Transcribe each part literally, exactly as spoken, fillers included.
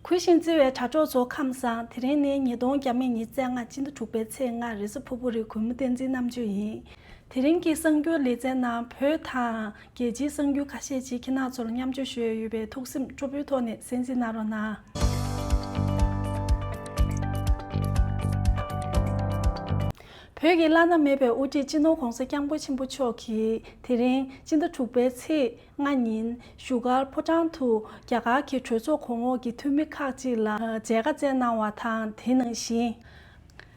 གུས་ཤིང་བརྩེ་བའི་དྲ་གྲོགས་ཚོ་ཁམས་བཟང་། དེ་རིང་ནི་ཉིས་སྟོང་བརྒྱ་མེད་ཉི་ཤུ་རྩ་ལྔ་སྤྱི་ཟླ་དྲུག་པའི་ཚེས་ལྔ་རེས་གཟའ་ཕུར་བུ་རེད། གུས་མོ་བསྟན་འཛིན་རྣམ་དཔྱོད་ཡིན། དེ་རིང་གི་གསར་འགྱུར་ལེ་ཚན་ནང་བོད་དང་རྒྱལ་སྤྱིའི་གསར་འགྱུར་ཁ་ཤས་ཅིག་ཁྱེད་རྣམ་ཚོར་མཉམ་སྤྱོད་ཞུ་ཡས་ཡོད་པས་ཐུགས་སེམས་སྤྲོ་པོའི་ཐོག་ནས་གསན་གཟིགས་གནང་རོགས་གནང་། བོད་ཀྱི་བླ་ན་མེད་པའི་དབུ་ཁྲིད་སྤྱི་ནོར་༧གོང་ས་༧སྐྱབས་མགོན་ཆེན་པོ་མཆོག་གིས་དེ་རིང་སྤྱི་ཟླ་དྲུག་པའི་ཚེས་ལྔ་ཉིན་བཞུགས་སྒར་ཕོ་བྲང་དུ་རྒྱ་གར་གྱི་གྲོས་ཚོགས་གོང་འོག་གི་འཐུས་མི་ཁག་ཅིག་ལ་མཇལ་ཁ་བསྩལ་གནང་བ་དང་། དེ་ནང་བཞིན།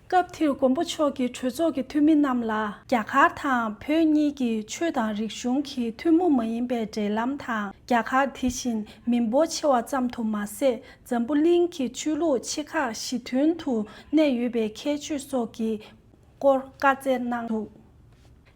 སྐབས་དེར་མགོན་པོ་མཆོག་གིས་གྲོས་ཚོགས་ཀྱི་འཐུས་མི་རྣམས་ལ་རྒྱ་གར་དང་བོད་གཉིས་ཀྱི་ཆོས་དང་རིག་གཞུང་གི་ཐུན་མོང་མ་ཡིན་པའི་འབྲེལ་ལམ་དང་། རྒྱ་གར་དེ་བཞིན་མི་འབོར་ཆེ་བ་ཙམ་དུ་མ་ཟད། འཛམ་བུ་གླིང་གི་ཆོས་ལུགས་ཆེ་ཁག་ཞི་མཐུན་དུ་གནས་ཡོད་པའི་ཁྱད་ཆོས་སོགས་ཀྱི་སྐོར་བཀའ་སྩལ་གནང་འདུག་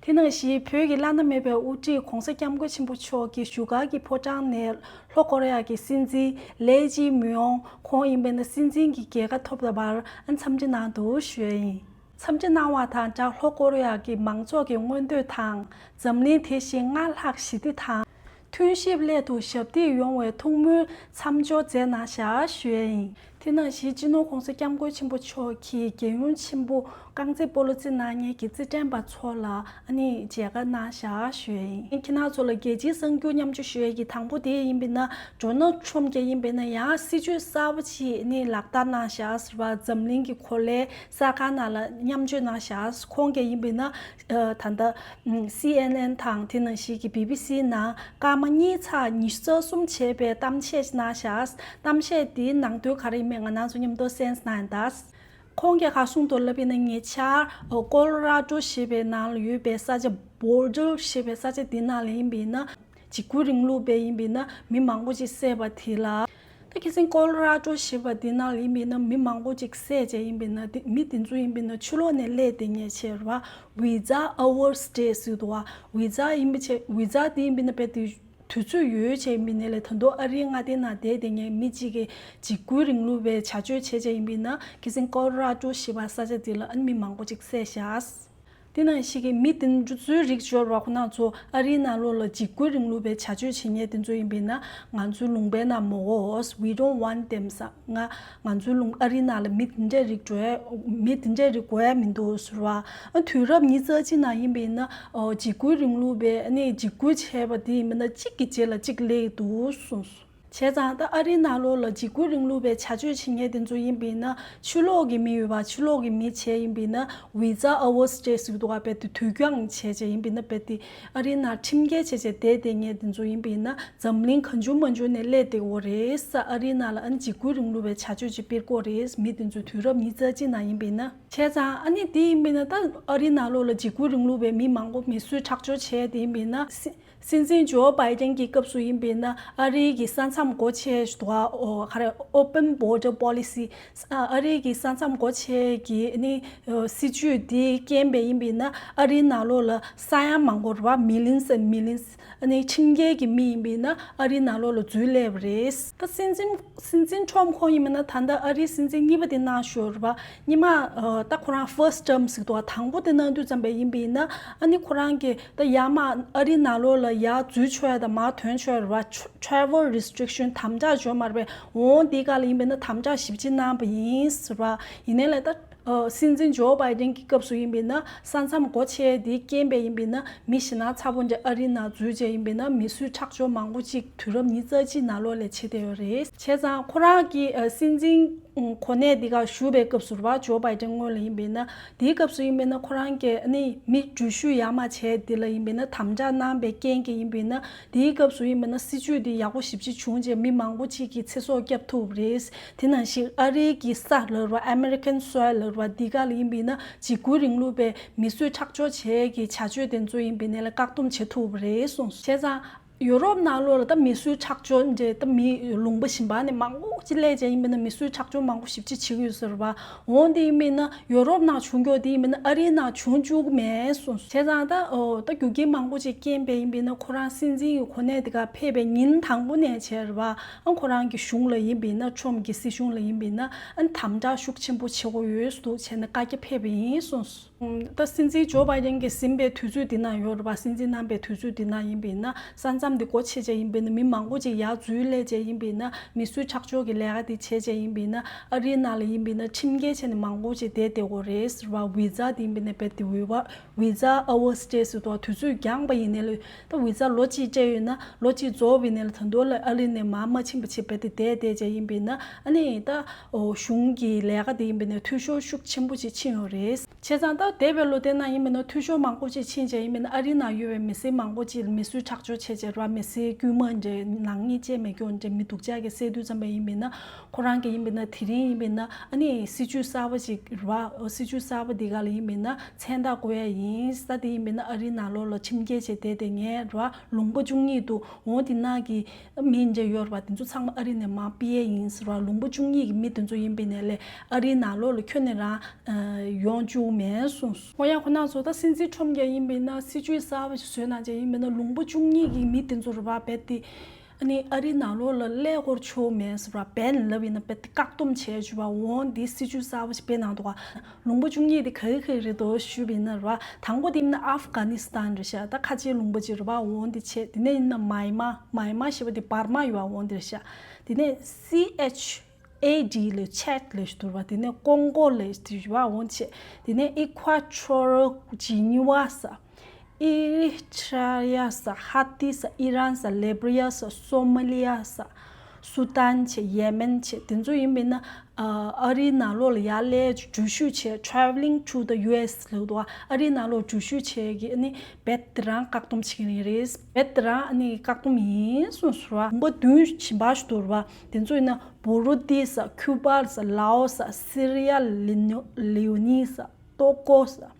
དེ་ནང་བཞིན་བོད་ཀྱི་བླ་ན་མེད་པའི་དབུ་ཁྲིད་༧གོང་ས་༧སྐྱབས་མགོན་ཆེན་པོ་མཆོག་གིས་བཞུགས་སྒར་གྱི་ཕོ་བྲང་ནས་ལྷོ་ཀོ་རི་ཡ་གི་སྲིད་འཛིན་ལེ་ཅི་མུའོང་ཁོང་ཡིན་པས་ན་སྲིད་འཛིན་གྱི་རྒྱལ་ཁ་ཐོབ་པར་འཚམས་འདྲི་གནང་འདུག་ཞུ་ཡ་ཡིན། འཚམས་འདྲི་གནང་བ་དང་སྦྲགས་ལྷོ་ཀོ་རི་ཡ་གི་མང་ཚོགས་ཀྱི་མངོན་འདོད་དང་འཛམ་གླིང་དེ་བཞིན་སྔར་ལྷག་ཞི་བདེ་དང་། མཐུན་གཤིབ་སླད་དུ་ཞབས་འདེགས་ཡོང་བའི་ཐུགས་སྨོན་མཚམས་སྦྱོར་མཛད་གནང་བཞག་ཞུ་ཡ་ཡིན། དེ་ནང་བཞིན་སྤྱི་ནོར་༧གོང་ས་༧སྐྱབས་མགོན་ཆེན་པོ་མཆོག་གིས་རྒྱལ་ཡུམ་ཆེན་པོ་རྐང་རྩེད་སྤོ་ལོ་རྩེད་གནང་མཁན་གྱི་རྩེད་འགྲན་པ་ཚོ་ལ་ཨ་ནི་མཇལ་ཁ་གནང་བཞག་ཞུ་ཡ་ཡིན། ཁྱེད་རང་ཚོ་ལ་རྒྱལ་སྤྱིའི་གསར་འགྱུར་མཉམ་སྤྱོད་ཞུ་ཡ་གི་དང་པོ་དེ་ཡིན་པས་ན། ཌོ་ནལ་ཊམ་གྱི་ཡིན་པས་ན་ཡང་སྲིད་ཇུས་གསར་པ་ཅིག་ནི་ལག་བསྟར་གནང་བཞག་ཟེར་བ། འཛམ་གླིང་གི་གོ་ལའི་གསར་ཁང་ནང་ལ་མཉམ་སྤྱོད་གནང་བཞག་ཁོང་གི་ཡིན་པས་ན། ད་ལྟ་སི་ཨེན་ཨེན་དང་དེ་ནང་བཞིན་གྱི་བི་བི་སི་ནང་སྐར་མ་གཉིས་ཚེག་ཉི་ཤུ་རྩ་གསུམ་བྱས་པའི་གཏམ་བཤད་གནང་བཞག་གཏམ་བཤད་དེའི་ནང་དོན་ག་རེ་ཡིན་མིན་ང་རང་ཚོ་མཉམ་དུ་གསན་གནང་ཡིན་ད། ཁོང་གིས་ག་གསུངས་འདུག་ལབ་པ་ཡིན་ན། ཉེ་ཆར་ཀོ་ལོ་ར་ཌོ་ཞེས་པའི་ནང་ལ་ཡོད་པའི་ས་ཆ། བྷོལ་ཌར་ཞེས་པའི་ས་ཆ་དེ་ནང་ལ་ཡིན་པས་ན། འཇིགས་སྐུལ་རིང་ལུགས་པས་ཡིན་པས་ན་མི་མང་པོ་ཅིག་བསད་པ་དེ་ལ། ད་ཁ་སང་ཀོ་ལོ་ར་ཌོ་ཞེས་པ་དེ་ནང་ལ་ཡིན་པས་ན་མི་མང་པོ་ཅིག་བསད་བྱས་ཡིན་པས་ན། དེ་མི་དེ་ཚོ་ཡིན་པས་ན་ཕྱི་ལོགས་ནས་སླེབས་བསྡད་མཁན་བྱས་རེད་བ། ཝི་ཛ་ཨོ་ཝར་སི་ཊེ་ཟེར་འདུག་བ། ཝི་ཛ་ཡིན་པ་བྱས། ཝི་ཛ་དེ་ཡིན་པས་ན་རྦད་དེ་དུས་ཚོད་ཡོལ་བྱས་ཡིན་པས་ན་ལས། ད་དུང་ཨ་རིའི་མངའ་སྡེ་ནང་བསྡད་བསྡད་མཁན་མི་གཅིག་གིས་འཇིགས་སྐུལ་རིང་ལུགས་པའི་བྱ་སྤྱོད་བྱས་བྱས་ཡིན་པས་ན། ཁ་སང་ཀོ་ལོ་ར་ཌོ་ཞེས་པ་ས་ཆ་དེ་ལ་ཨ་ནི་མི་མང་པོ་ཅིག་བསད་བཞག་དེ་ནང་བཞིན་གྱི་མི་དེ་ཚོའི་རིགས་ཡོད་རེད་བ། ཁོ་རང་ཚོ་ཨ་རིའི་ནང་ལོགས་ལ་འཇིགས་སྐུལ་རིང་ལུགས་པའི་བྱ་སྤྱོད་བྱེད་མཁན་དེ་ཚོ་ཡིན་པས་ན་ང་ཚོའི་ལུང་པའི་ནང་མ་དགོས། We don't want them ཟེར། ང་ང་ཚོའི་ལུང་ཨ་རིའི་ནང་ལ་མི་དེ་འདྲའི་རིགས་འགྲོ་ཡ། མི་དེ་འདྲའི་རིགས་དགོས་ཡ་མི་འདུག་ཟེར་བ། ཨ་དུས་རབས་ཉི་ཤུ་རྩ་གཅིག་ནང་ཡིན་པས་ན། ཨོ་འཇིགས་སྐུལ་རིང་ལུགས་པའི་ཨ་ནི་འཇིགས་སྐུལ་བྱས་པ་དེ་ཡིན་པས་ན་གཅིག་གི་རྗེས་ལ་གཅིག་སླེབས་འདུག་གསུངས་སོང་། བྱས་ཙང་ད་ཨ་རིའི་ནང་ལོགས་ལ་འཇིགས་སྐུལ་རིང་ལུགས་པའི་བྱ་སྤྱོད་བྱེད་མཁན་དེ་ཚོ་ཡིན་པས་ན། ཕྱི་ལོགས་ཀྱི་མི་ཡོད་པ། ཕྱི་ལོགས་ཀྱི་མི་བྱས་ཡིན་པས་ན། ཝི་ཛ་ཨོ་ཝར་སི་ཊེ་ཟེར་གྱི་འདུག་ག་རྦད་དེ་དུས་འགྱངས་བྱས་བྱས་ཡིན་པས་ན། རྦད་དེ་ཨ་རིའི་ནང་ཁྲིམས་འགལ་བྱས་བྱས་བསྡད་བསྡད་མཁན་དེ་ཚོ་ཡིན་པས་ན། འཛམ་གླིང་གང་བྱུང་མང་བྱུང་ནས་སླེབས་བསྡད་ཀྱི་ཡོད་རེད་ཟེར། ཨ་རིའི་ནང་ལ་ཨ་ནི་འཇིགས་སྐུལ་རིང་ལུགས་པའི་བྱ་སྤྱོད་ཅིག་སྤེལ་གྱི་ཡོད་རེད། མི་དེ་ཚོ་དུས་རབས་ཉི་ཤུ་རྩ་གཅིག་ནང་ཡིན་པས་ན། བྱས་ཙང་ཨ་ནི་དེ་ཡིན་པས་ན། ད་ཨ་རིའི་ནང་ལོགས་ལ་འཇིགས་སྐུལ་རིང་ལུགས་པའི་མི་མང་པོ་མི་གསོད་ཁྲག་སྦྱོར་བྱས་དེ་ཡིན་པས་ན། སྲིད་སྲིད་འཛིན་ཇོ་བྷའི་ཌེན་གྱི་སྐབས་སུ་ཡིན་པས་ན། ཨ་རིའི་གི་ས་མཚམས་སྒོ་ཕྱེ་འདུག་ག་ཨོ་ག་རེ། Open Border Policy། ཨ་རིའི་གི་ས་མཚམས་སྒོ་ཕྱེ་གི་ཨ་ནི་སྲིད་ཇུས་དེ་རྐྱེན་པས་ཡིན་པས་ན། ཨ་རིའི་ནང་ལོགས་ལ་ས་ཡ་མང་པོ་རེད་བ། Millions and millions། ཨ་ནི་ཁྲིམས་འགལ་གྱི་མི་ཡིན་པས་ན་ཨ་རིའི་ནང་ལོགས་ལ་འཛུལ་སླེབས་པ་རེད། ད་སྲིད་འཛིན་སྲིད་འཛིན་ཊམ་ཁོང་ཡིན་པས་ན། ད་ལྟ་ཨ་རིའི་སྲིད་འཛིན་གཉིས་པ་དེ་གནང་བཞག་རེད་བ། སྔོན་མ་ཨ་ད་ཁོ་རང་first term ཟེར་གྱི་འདུག་ག་དང་པོ་དེ་གནང་དུས་ཙམ་པ་ཡིན་པས་ན། ཨ་ནི་ཁོ་རང་གིས་ད་ཡར་མར་ཨ་རིའི་ནང་ལོགས་ལ་ཡར་འཛུལ་ཆོག་ཡ་དང་མར་ཐོན་ཆོག་ཡ་རེད་བ། Travel restriction། དམ་དྲག་བྱས་མ་རེད་པས། འོང་དེ་ག་ལ་ཡིན་པས་ན་དམ་དྲག་ཞེ་པོ་ཅིག་གནང་བ་ཡིན་ཟེར་བ། ཡིན་ནའི་ལས་ད། ཨ་སྲིད་འཛིན་ཇོ་བྷའི་ཌེན་གྱི་སྐབས་སུ་ཡིན་པས་ན། ས་མཚམས་སྒོ་ཕྱེ་དེའི་རྐྱེན་པས་ཡིན་པས་ན། མི་ཞེ་ན་ཚ་པོ་འདྲ་ཨ་རིའི་ནང་འཛུལ་བྱས་ཡིན་པས་ན། མི་གསོད་ཁྲག་སྦྱོར་མང་པོ་ཅིག་དུས་རབས་ཉི་ཤུ་རྩ་གཅིག་ནང་ལོགས་ལ་བྱས་བསྡད་ཡོད་རེད། བྱས་ཙང་ཁོ་རང་གི་ཨ་སྲིད་འཛིན་གོ་གནས་འདི་ག་བཞུགས་པའི་སྐབས་སུ་རེད་བ། ཇོ་བྷའི་ཌེན་སྔོན་ལ་ཡིན་པས་ན། དེའི་སྐབས་སུ་ཡིན་པས་ན། ཁོ་རང་གིས་ཨ་ནི་མི་འགྲུལ་བཞུད་ཡར་མར་བྱས་དེ་ལ་ཡིན་པས་ན། དམ་དྲག་གནང་བའི་རྐྱེན་གྱིས་ཡིན་པས་ན། དེའི་སྐབས་སུ་ཡིན་པས་ན། སྲིད་ཇུས་འདི་ཡག་པོ་ཞེ་པོ་ཅིག་བྱུང་རྗེས་མི་མང་པོ་ཅིག་གིས་ཚེ་སྲོག་བསྐྱབས་ཐུབ་པ་རེད། དེ་ནང་བཞིན་ཨ་རིའི་གི་ས་ལབ་རེད་བ། American soil ལབ་རེད་བ། འདི་ག་ལ་ཡིན་པས་ན་འཇིགས་སྐུལ་རིང་ལུགས་པའི་མི་གསོད་ཁྲག་སྦྱོར་བྱེད་ཀྱི་བྱ་སྤྱོད་དེ་ཚོ་ཡིན་པས་ན་ལས་བཀག་སྡོམ་བྱེད་ཐུབ་པ་རེད་གསུངས། བྱས་ཙང་ཡུ་རོབ་ནང་ལོགས་ལ་ད་མི་གསོད་ཁྲག་སྦྱོར་འདྲ། ད་མི་ལུང་པ་གཞན་པ་ནས་མང་པོ་ཅིག་སླེབས་བྱས་ཡིན་པས་ན་མི་གསོད་ཁྲག་སྦྱོར་མང་པོ་ཞེ་པོ་ཅིག་བྱེད་ཀྱི་ཡོད་ཟེར་བ། འོང་དེ་ཡིན་པས་ན་ཡུ་རོབ་ནང་བྱུང་རྒྱུ་དེ་ཡིན་པས་ན་ཨ་རིའི་ནང་བྱུང་བཅུག་གི་མེད་གསུངས། བྱས་ཙང་ད་ཨོ་ད་རྒྱུ་རྐྱེན་མང་པོ་ཅིག་རྐྱེན་པས་ཡིན་པས་ན། ཁོ་རང་སྲིད་འཛིན་གྱི་གོ་གནས་དེ་ག་ཕེབས་པའི་ཉིན་དང་པོ་ནས་བྱས་རེད་བ། ཨ་ཁོ་རང་གི་གཞུང་ལ་ཡིན་པས་ན། ཊམ་གྱི་སྲིད་གཞུང་ལ་ཡིན་པས་ན། ཨ་དམ་དྲག་ཤུགས་ཆེན་པོ་བྱེད་དགོས་ཡོད་འདུག་བྱས་ནས་བཀའ་རྒྱ་ཕེབས་པ་ཡིན་གསུངས། ད་སྲིད་འཛིན་ཇོ་བྷའི་ཌེན་གྱིས་ཟིན་པའི་དུས་ཚོད་འདི་ན་ཡོད་རེད་པ། སྲིད་འཛིན་གནང་པའི་དུས་ཚོད་འདི་ན་ཡིན་པས་ན། ས་མཚམས་འདི་སྒོ་ཕྱེ་བྱས་ཡིན་པས་ན། མི་མང་པོ་ཅིག་ཡར་འཛུལ་སླེབས་བྱས་ཡིན་པས་ན། མི་གསོད་ཁྲག་སྦྱོར་གྱི་ལས་ཀ་འདི་བྱས་བྱས་ཡིན་པས་ན། ཨ་རིའི་ནང་ལ་ཡིན་པས་ན་ཁྲིམས་འགལ་བྱས་ནས་མང་པོ་ཅིག་བསྡད་བསྡད་ཀྱི་ཡོད་རེད་ཟེར་བ། བི་ཛ་འདི་ཡིན་པས་ན་རྦད་དེ་འོས་པ། བི་ཛ་ཨོ་ཝར་སི་ཊེ་ཟེར་དུས་དུས་ཚོད་འགྱངས་པ་ཡིན་ནའི་ལས། ད་བི་ཛ་ལོ་གཅིག་སྤྲད་ཡོད་ན། ལོ་གཅིག་རྫོགས་པ་ཡིན་ནའི་ལས། ད་དུང་ལ་ཨ་རི་ནས་མར་མ་ཕྱིན་པ་བྱས་རྦད་དེ་བསྡད་བསྡད་བྱས་ཡིན་པས་ན། ཨ་ནི་ད་གཞུང་གི་ལས་ཀ་འདི་ཡིན་པས་ན་འཐུས་ཤོར་ཤུགས་ཆེན་པོ་ཅིག་ཕྱིན་ཡོད་རེད། བྱས་ཙང་ད་འདས་པའི་ལོ་དེ་ནང་ཡིན་པས་ན་འཐུས་ཤོར་མང་པོ་ཅིག་ཕྱིན་བྱས་ཡིན་པས་ན། ཨ་རི་ནང་ཡོད་པའི་མི་སེར་མང་པོ་ཅིག་མི་གསོད་ཁྲག་སྦྱོར་བྱས་བྱས་རེད་པ། མི་སེར་དཀྱུས་མ་འདྲ་ནག་ཉེས་བྱས་མེད་མཁན་འདྲ་མི་སྡུག་ཅག་གིས་བསད་དུས་ཙམ་པ་ཡིན་པས་ན། ཁོ་རང་གིས་ཡིན་པས་ན་དེ་རིང་ཡིན་པས་ན་ཨ་ནི་སྲིད་ཇུས་གསར་པ་ཅིག་རེད་པ། སྲིད་ཇུས་གསར་པ་འདི་ག་ལ་ཡིན་པས་ན་མཚན་རྟགས་བཀོད་ཡ་ཡིན། ས་དེ་ཡིན་པས་ན་ཨ་རི་ནང་ལོགས་ལ་ཁྲིམས་འགལ་བྱས་བསྡད་དེ་ངས་རེད་པ། ལུང་པ་བཅུ་གཉིས་འདུག་འོ་དེ་ནང་གི་མི་འདྲ་ཡོད་རེད་པ། དེ་ཚོ་ཚང་མ་ཨ་རི་ནས་མར་ཕུད་ཡས་ཡིན་ཟེར་བ། ལུང་པ་བཅུ་གཉིས་ཀྱི་མི་དེ་ཚོ་ཡིན་པས་ན་ལས། ཨ་རིའི་ནང་ལོགས་ལ་ཁྱོན་ནས་རང་ཡོང་བཅུག་མེད་གསུངས་སོང་། འོ་ཡ། ཁོ་ན་ཚོ་ད་སྲིད་འཛིན་ཁྲོམ་རྒྱ་ཡིན་པས་ན་སྲིད་ཇུས་གསར་པ་ཞིག་བཟོས་གནང་བྱས་ཡིན་པས་ན། ལུང་པ་བཅུ་གཉིས་ཀྱི་མི་དེ་ཚོ་རེད་པ། རྦད་དེ་ཨ་ནི་ཨ་རིའི་ནང་ལོགས་ལ་སླེབས་དགོས་ཆོག་མེད་ཟེར་བ། བེན་ལབ་ཡིན་ན་རྦད་དེ་བཀག་སྡོམ་བྱས་བཅུག་པ། འོ་འདི་སྲིད་ཇུས་གསར་པ་ཞིག་སྤེལ་གནང་འདུག་ག་ལུང་པ་བཅུ་གཉིས་དེ་ག་གི་ག་གི་རེད་འདུག་ཞུས་པ་ཡིན་ན་རེད་པ། དང་པོ་དེ་ཡིན་ན་ཨབ་གྷ་ནི་སི་ཐན་རེད་ཤག་ད་ཁ་ཆེའི་ལུང་པ་ཅིག་རེད་པ། འོ་འདི་བྱས། དེ་ནས་ཡིན་ན་མཱི་མ། མཱི་མ་ཞེས་པ་དེ་བར་མ་ཡོད་པ། འོ་འདི་རེད་ཤག་དེ་ནས་སི་ཨེཆ་ཨེ་ཌི་ལབ་ཆད་ལབ་ཞིག་འདུག་པ། དེ་ནས་ཀོང་གོ་ལབ་ཞིག་འདུག་པ། འོ་འདི་བྱས། དེ་ནས་ཨི་ཀུ་ཨ་ཊོ་རལ་ཇི་ནི་ཝ་ཟེར། ཨི་རི་ཊྲི་ཡ་ཟེར། ཧ་ཏི་ཟེར། ཨི་རན་ཟེར། ལི་བི་རི་ཡ་ཟེར། སོ་མ་ལི་ཡ་ཟེར། སུ་དཱན་བྱས། ཡེ་མེན་བྱས། དེ་ཚོ་ཡིན་པས་ན་ཨ་རིའི་ནང་ལོགས་ལ་ཡར་སླེབས་འགྲུལ་བཞུད་བྱས། Traveling to the U S ལབ་འདུག་པ། ཨ་རིའི་ནང་ལོགས་འགྲུལ་བཞུད་བྱས་ཀྱི་ཨ་ནི་རྦད་དེ་རང་བཀག་སྡོམ་བྱེད་ཀྱི་ཡིན་རེད། རྦད་དེ་རང་ཨ་ནི་བཀག་སྡོམ་ཡིན་གསུངས་སོང་རེད་པ། ལུང་པ་བདུན་ཞིག་འབའ་ཞིག་འདུག་རེད་པ། དེ་ཚོ་ཡིན་ན་བུ་རུ་ཏི་ཟེར། ཁུ་པ་ཟེར། ལའོ་ཟེར། སི་རི་ཡ་ལི་ནུ་ལིའུ་ནི་ཟེར། ཏོ་ཀོ་ཟེར།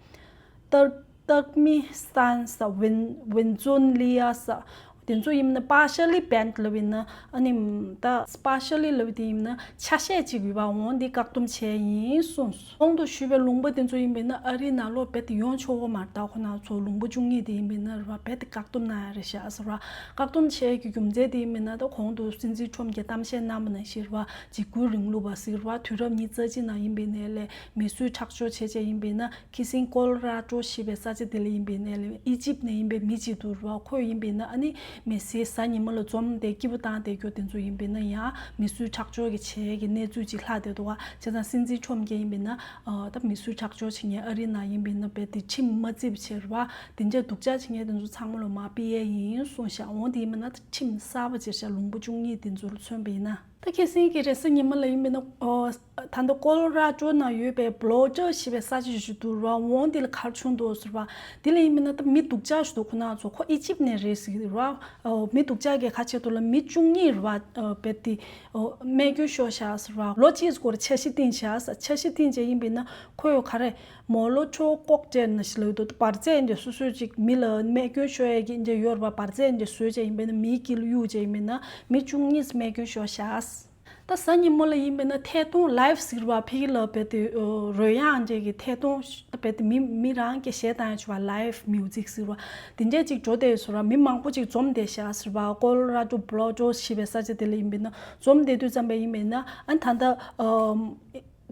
ཏར་ཏར་ཀ་མི་སི་ཐན་ཟེར། ཝེན་ཝེན་ཛུ་ལི་ཡ་ཟེར། དེ་ཚོ་ཡིན་ན་partially banned ལབ་ཡིན་ན། ཨ་ནི་ད་partially ལབ་དེ་ཡིན་ན་ཆ་ཤས་ཅིག་ཡོད་པ། འོ་འདི་བཀག་སྡོམ་བྱས་ཡིན་གསུངས་སོང་། གོང་དུ་ཞུས་པའི་ལུང་པ་དེ་ཚོ་ཡིན་པས་ན་ཨ་རིའི་ནང་ལོགས་རྦད་དེ་ཡོང་ཆོག་གི་མ་རེད། ད་ཁོ་ན་ཚོ་ལུང་པ་བཅུ་གཉིས་དེ་ཡིན་པས་ན་རེད་པ། རྦད་དེ་བཀག་སྡོམ་གནང་ཡ་རེད་ཤག་ཟེར་བ། བཀག་སྡོམ་བྱས་ཀྱི་རྒྱུ་མཚན་དེ་ཡིན་པས་ན། ད་གོང་དུ་སྲིད་འཛིན་ཁྲོམ་གྱིས་གཏམ་བཤད་གནང་བ་ནང་བཞིན་རེད་པ། འཇིགས་སྐུལ་རིང་ལུགས་པ་ཟེར་བ། དུས་རབས་ཉི་ཤུ་རྩ་གཅིག་ནང་ཡིན་པའི་ནས་ལས་མི་གསོད་ཁྲག་སྦྱོར་བྱས་བྱས་ཡིན་པས་ན། ཁི་སིང་ཀོ་ལོ་ར་ཌོ་ཞེས་པའི་ས་ཆ་དེ་ལ་ཡིན་པའི་ནས་ལས་ཨི་ཇིབ་ནས་ཡིན་པའི་མི་གཅིག་འདུག་རེད་པ། ཁོས་ཡིན་པས་ན་ཨ་ནི་མི་ཚེ་གཟའ་ཉི་མ་ལ་འཛོམས་ཏེ་སྐྱིད་པོ་བཏང་བསྡད་རྒྱུ་དེ་ཚོ་ཡིན་པས་ན། ཡང་མི་གསོད་ཁྲག་སྦྱོར་གྱི་བྱས་ཀྱི་གནས་ཚུལ་ཅིག་ལྷག་བསྡད་འདུག་ག་བྱས་ཙང་སྲིད་འཛིན་ཁྲོམ་གྱིས་ཡིན་པས་ན། ཨ་ད་མི་གསོད་ཁྲག་སྦྱོར་བྱེད་མཁན་ཨ་རིའི་ནང་ཡིན་པས་ན་རྦད་དེ་ཁྲིམས་མ་བརྩིས་པ་བྱས་རེད་པ། དེ་འདྲའི་སྡུག་ཅག་བྱེད་མཁན་དེ་ཚོ་ཚང་མ་ལ་མར་ཕུད་ཡས་ཡིན་གསུངས་ཤག་འོ་དེ་ཡིན་པས་ན་ད་ཁྲིམས་གསར་པ་བྱས་ཤག་ལུང་པ་བཅུ་གཉིས་དེ་ཚོ་ལ་མཚོན་པ་ཡིན་ན། ད་ཁ་སང་གི་རེས་གཟའ་ཉི་མ་ལ་ཡིན་པས་ན། ཨོ། ད་ལྟ་ཀོ་ལོ་ར་ཌོ་ནང་ཡོད་པའི་བྷོལ་ཊར་ཞེས་པའི་ས་ཆ་ཞིག་འདུག་ར། འོ་འདི་ལ་ག་རེ་བྱུང་འདུག་ཟེར་བ། འདི་ལ་ཡིན་པས་ན་ད་མི་སྡུག་ཅག་ཞིག་འདུག་ཁོ་ན་ཚོ། ཁོ་ཨི་ཇིབ་ནས་རེད་ཟེར་གྱི་རེད་བ། ཨོ། མི་སྡུག་ཅག་གིས་ག་བྱས་འདུག་ལབ། མི་བཅུ་གཉིས་རེད་བ། ཨོ། རྦད་དེ། ཨོ། རྨས་སྐྱོན་ཤོར་ཤག་ཟེར་བ། ལོ་གཅིག་སྐོར་འཆར་གཞི་བཏིང་ཤག་ཟེར། འཆར་གཞི་བཏིང་བྱས་ཡིན་པས་ན་ཁོས་ག་རེ། མོ་ལོ་ཊོབ་ཀོག་ཊེལ་ནང་བཞིན་ལབ་འདུག་འབར་རྫས་འདི་སོ་སོའི་ཅིག་མི་ལ་རྨས་སྐྱོན་ཤོར་ཡས་ཀྱི་འདི་ཡོད་རེད་པ། འབར་རྫས་འདི་བཟོས་བྱས་ཡིན་པས་ན། མིའི་དཀྱིལ་གཡུགས་བྱས་ཡིན་པས་ན་མི་བཅུ་གཉིས་རྨས་སྐྱོན་ཤོར་ཤག་ད་གཟའ་ཉི་མ་ལ་ཡིན་པས་ན་ཐད་གཏོང་ལའིབ་ཟེར་བ། ཕ་གི་ལ་རྦད་དེ་རོལ་དབྱངས་འདྲ་གི་ཐད་གཏོང་། རྦད་དེ་མི་མི་རང་གི་གཞས་བཏང་ཡ་བྱས་པ། ལའིབ་མིའུ་ཛིག་ཟེར་བ། དེ་འདྲ་ཅིག་འགྲོ་བསྡད་ཡོད་ཟེར་བ། མི་མང་པོ་ཅིག་འཛོམས་བསྡད་ཤག་ཟེར་བ། ཀོ་ལོ་ར་ཌོ་བྷོལ་ཊར་ཞེས་པའི་ས་ཆ་དེ་ལ་ཡིན་པས་ན། འཛོམས་བསྡད་དུས་ཙམ་པ་ཡིན་པས་ན། ཨ་ནི་ད་ལྟ་ཨམ།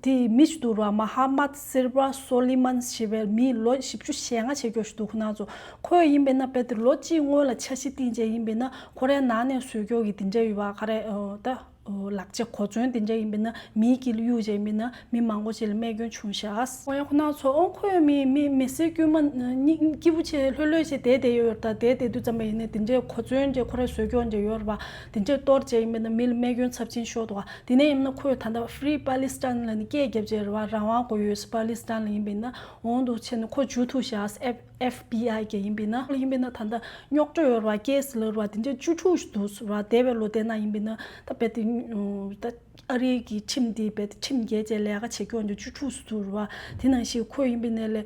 དེ་མི་ཞིག་འདུག་ར། མ་ཧ་མད་སིལ་བ་སོ་ལི་མན་ཞེས་པའི་མི་ལོ་བཞི་བཅུ་ཞེ་ལྔ་བྱེད་རྒྱུ་ཞིག་འདུག་ཁོ་ན་ཚོ། ཁོས་ཡིན་པས་ན་རྦད་དེ་ལོ་གཅིག་སྔོན་ལ་འཆར་གཞི་བཏིང་བྱས་ཡིན་པས་ན། ཁོ་རའི་ནང་ནས་བཟོས་རྒྱུ་གི་དེ་འདྲ་ཡོད་པ། ག་རེ། ཨོ། ད། ཨོ། ལག་ཆ་གོ་མཚོན་དེ་འདྲ་ཡིན་པས་ན་མིའི་དཀྱིལ་གཡུགས་བྱས་ཡིན་པས་ན་མི་མང་པོ་ཞིག་ལ་རྨས་སྐྱོན་བྱུང་ཤག་འོ་ཡ། ཁོ་ན་ཚོ། ཨོ། ཁོས་མི་མི་མི་སེར་དཀྱུས་མ་སྙིང་སྐྱིད་པོ་བྱས་ལྷོད་ལྷོད་བྱས་བསྡད་བསྡད་ཡོད་རེད། ད་བསྡད་བསྡད་དུས་ཙམ་པ་ཡིན་ནའི་དེ་འདྲའི་གོ་མཚོན་འདྲ་ཁོ་རའི་བཟོས་རྒྱུ་འདྲ་ཡོད་རེད་པ། དེ་འདྲའི་གཏོར་བྱས་ཡིན་པས་ན་མི་ལ་རྨས་སྐྱོན་ཚབས་ཆེན་ཤོར་འདུག་ག་དེ་ནས་ཡིན་ན་ཁོས་ད་ལྟ་Free Palestine ལབ་ནས་སྐད་རྒྱབ་བྱས་རེད་པ། རང་དབང་དགོས་ཡོད། པ་ལི་སི་ཐན་ལ་ཡིན་པས་ན། འོང་དུ་ཆེ་ནས་ཁོ་འཇུ་ཐུབ་ཤག་ཨེཕ་ཨེཕ་བི་ཨའི་གི་ཡིན་པས་ན། ཡིན་པས་ན་ད་ལྟ་རྙོག་དྲ་ཡོད་རེད་པ། ཀེ་སི་ལབ་རེད་པ། དེ་འདྲ་བཅུ་དྲུག་ཞིག་འདུག་ཟེར་བ། འདས་པའི་ལོ་དེ་ནང་ཡིན་པས་ན་ད་རྦད་དེ། ད་ཨ་རིའི་གི་ཁྲིམས་དེ་རྦད་དེ་ཁྲིམས་འགལ་བྱས་ལས་ཀ་བྱེད་རྒྱུ་འདི་བཅུ་དྲུག་ཞིག་འདུག་ཟེར་བ། དེ་ནང་བཞིན་ཁོས་ཡིན་པས་ན་ལས་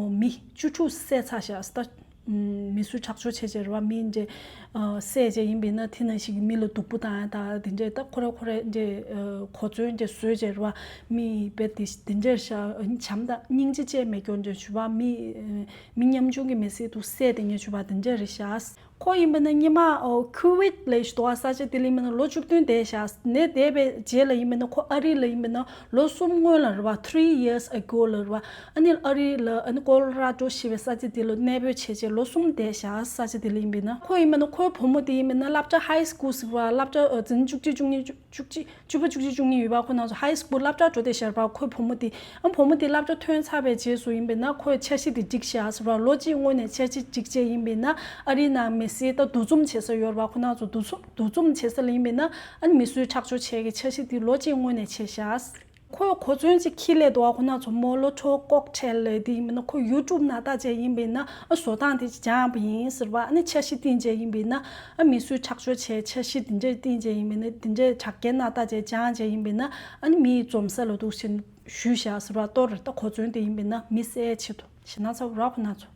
མི་བཅུ་དྲུག་བསད་ཚར་ཤག་ཟེར། ད། མི་གསོད་ཁྲག་སྦྱོར་བྱས་བྱས་རེད་པ། མི་འདྲ་བསད་བྱས་ཡིན་པས་ན། དེ་ནང་བཞིན་གྱི་མི་ལ་སྡུག་པོ་བཏང་ཡ་དང་དེ་འདྲ། ད་ཁོ་ར་ཁོ་ར་འདྲ་གོ་མཚོན་འདྲ་བཟོས་བྱས་རེད་པ། མི་རྦད་དེ་དེ་འདྲ་ཤག་བྱམས་དང་སྙིང་རྗེ་ཅན་མེད་རྒྱུ་འདྲ་བྱས་པ། མི་མི་ཉམ་ཆུང་གི་མི་སེར་དེ་བསད་དེ་ཉེ་བྱས་པ་དེ་འདྲ་རེད་ཤག་ཁོ་ཡིན་པ་ན་སྔོན་མ་ཨོ་ཁུ་ཝེད་ལ་ཞུ་དོ་ས་ཆ་དེ་ལ་ཡིན་པ་ན་ལོ་བཅུ་བདུན་བསྡད་ཤག་ནས་བསྡད་པའི་རྗེས་ལ་ཡིན་པ་ན་ཁོ་ཨ་རི་ལ་ཡིན་པ་ན་ལོ་གསུམ་སྔོན་ལ་རེད་བ། Three years ago ལ་རེད་བ། ཨ་ནི་ཨ་རི་ལ་ཨ་ནི་ཀོ་ལོ་ར་ཌོ་ཞེས་པའི་ས་ཆ་དེ་ལ་གནས་སྤོས་བྱས་རྗེས་ལོ་གསུམ་བསྡད་ཤག་ས་ཆ་དེ་ལ་ཡིན་པ་ན་ཁོ་ཡིན་པ་ན་ཁོའི་བུ་མོ་དེ་ཡིན་པ་ན་སློབ་གྲྭ་ཧའི་སྐུལ་ཟེར་བ། སློབ་གྲྭ་ཨ་འཛིན་བཅུ་གཅིག་བཅུ་གཉིས་བཅུ་གཅིག་བཅུ་པ་བཅུ་གཅིག་བཅུ་གཉིས་ཡོད་པ། ཁོ་ན་ཚོ་ཧའི་སྐུལ་སློབ་གྲྭ་འགྲོ་བསྡད་ཤག་རེད་བ། ཁོའི་བུ་མོ་དེ་ཨ་བུ་མོ་དེ་སློབ་གྲྭ་ཐོན་ཚར་བའི་རྗེས་སུ་ཡིན་པས་ན་ཁོས་འཆར་གཞི་དེ་བསྒྲིགས་ཤག་ཟེར་བ། ལོ་གཅིག་སྔོན་ནས་འཆར་གཞི་བསྒྲིགས་བྱས་ཡིན་པས་ན་ཨ་རིའི་ནང་མི་སེར་ད་འདུ་འཛོམས་བྱེད་ས་ཡོད་རེད་བ། ཁོ་ན་ཚོ་འདུ་འཛོམས་འདུ་འཛོམས་བྱེད་ས་ལ་ཡིན་པས་ན་ཨ་ནི་མི་གསོད་ཁྲག་སྦྱོར་བྱས་ཀྱི་འཆར་གཞི་དེ་ལོ་གཅིག་སྔོན་ནས་བྱས་ཤག་ཁོས་གོ་མཚོན་ཅིག་འཁྱེར་སླེབས་འདུག་བ། ཁོ་ན་ཚོ་མོ་ལོ་ཊོ་ཀོག་ཊེལ་ལབ་དེ་ཡིན་པས་ན་ཁོ་ཡུ་ཊུབ་ནང་ལྟ་བྱས་ཡིན་པས་ན་ཨ་བཟོ་སྟངས་དེ་ཅིག་སྦྱངས་པ་ཡིན་ཟེར་བ། ཨ་ནི་འཆར་གཞི་བཏིང་བྱས་ཡིན་པས་ན་ཨ་མི་གསོད་ཁྲག་སྦྱོར་བྱས་འཆར་གཞི་དེ་འདྲས་བཏིང་བྱས་ཡིན་པས་ན་དེ་འདྲས་དྲ་རྒྱའི་ནང་ལྟ་བྱས་སྦྱངས་བྱས་ཡིན་པས་ན་ཨ་ནི་མི་འཛོམས་ས་ལ་འདུག་ཕྱིན་ཞུས་བཞག་ཟེར་བ། གཏོར་རེད། ད་གོ་མཚོན་དེ་ཡིན་པས་ན་མི་བསད་ཆེད་དུ་ཞེ་ན་ཚ་བོ་ར། ཁོ་ན་ཚོ་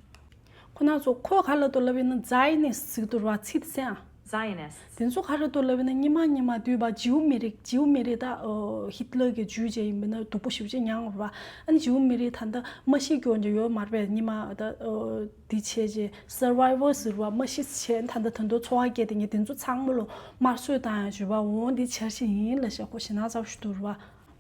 ཁོ་ན་ཚོ་ག་ལ་དུ་ལབ་ཡིན་ན་ཛའི་ནི་སི་ཟེར་གི་འདུག་ར། ཚིག་དེ་སེང་ཨ། Zionists དེ་ཚོ་ག་རེ་འདུག་ལབ་ན་སྔོན་མ་སྔོན་མ་དུས་བ་ཇིའུ་མི་རིགས། ཇིའུ་མི་རིགས་ད་ཨོ་ཧིད་ལར་གྱི་ཇུས་བྱས་ཡིན་པས་ན་སྡུག་པོ་ཞེ་པོ་ཅིག་མྱངས་རེད་བ། ཨ་ནི་ཇིའུ་མི་རིགས་ད་ལྟ་མ་ཤི་རྒྱུ་འདྲ་ཡོད་མ་རེད་པས། སྔོན་མ་ད་ཨོ་དེ་བྱས་རྗེས་སར་ཝའི་ཝར་ཟེར་བ། མ་ཤི་བྱས་ད་ལྟ་ད་དུང་འཚོ་བ་སྐྱེལ་དེ་ངས་དེ་ཚོ་ཚང་མ་ལོ་དམར་གསོད་བཏང་ཡང་བྱོས་པ་འོང་། འདི་འཆར་གཞི་ཡིན་ལ་ཞེས་ཁོ་ཞེ་ན་ཚ་བོ་ཞིག་འདུག་རེད་བ།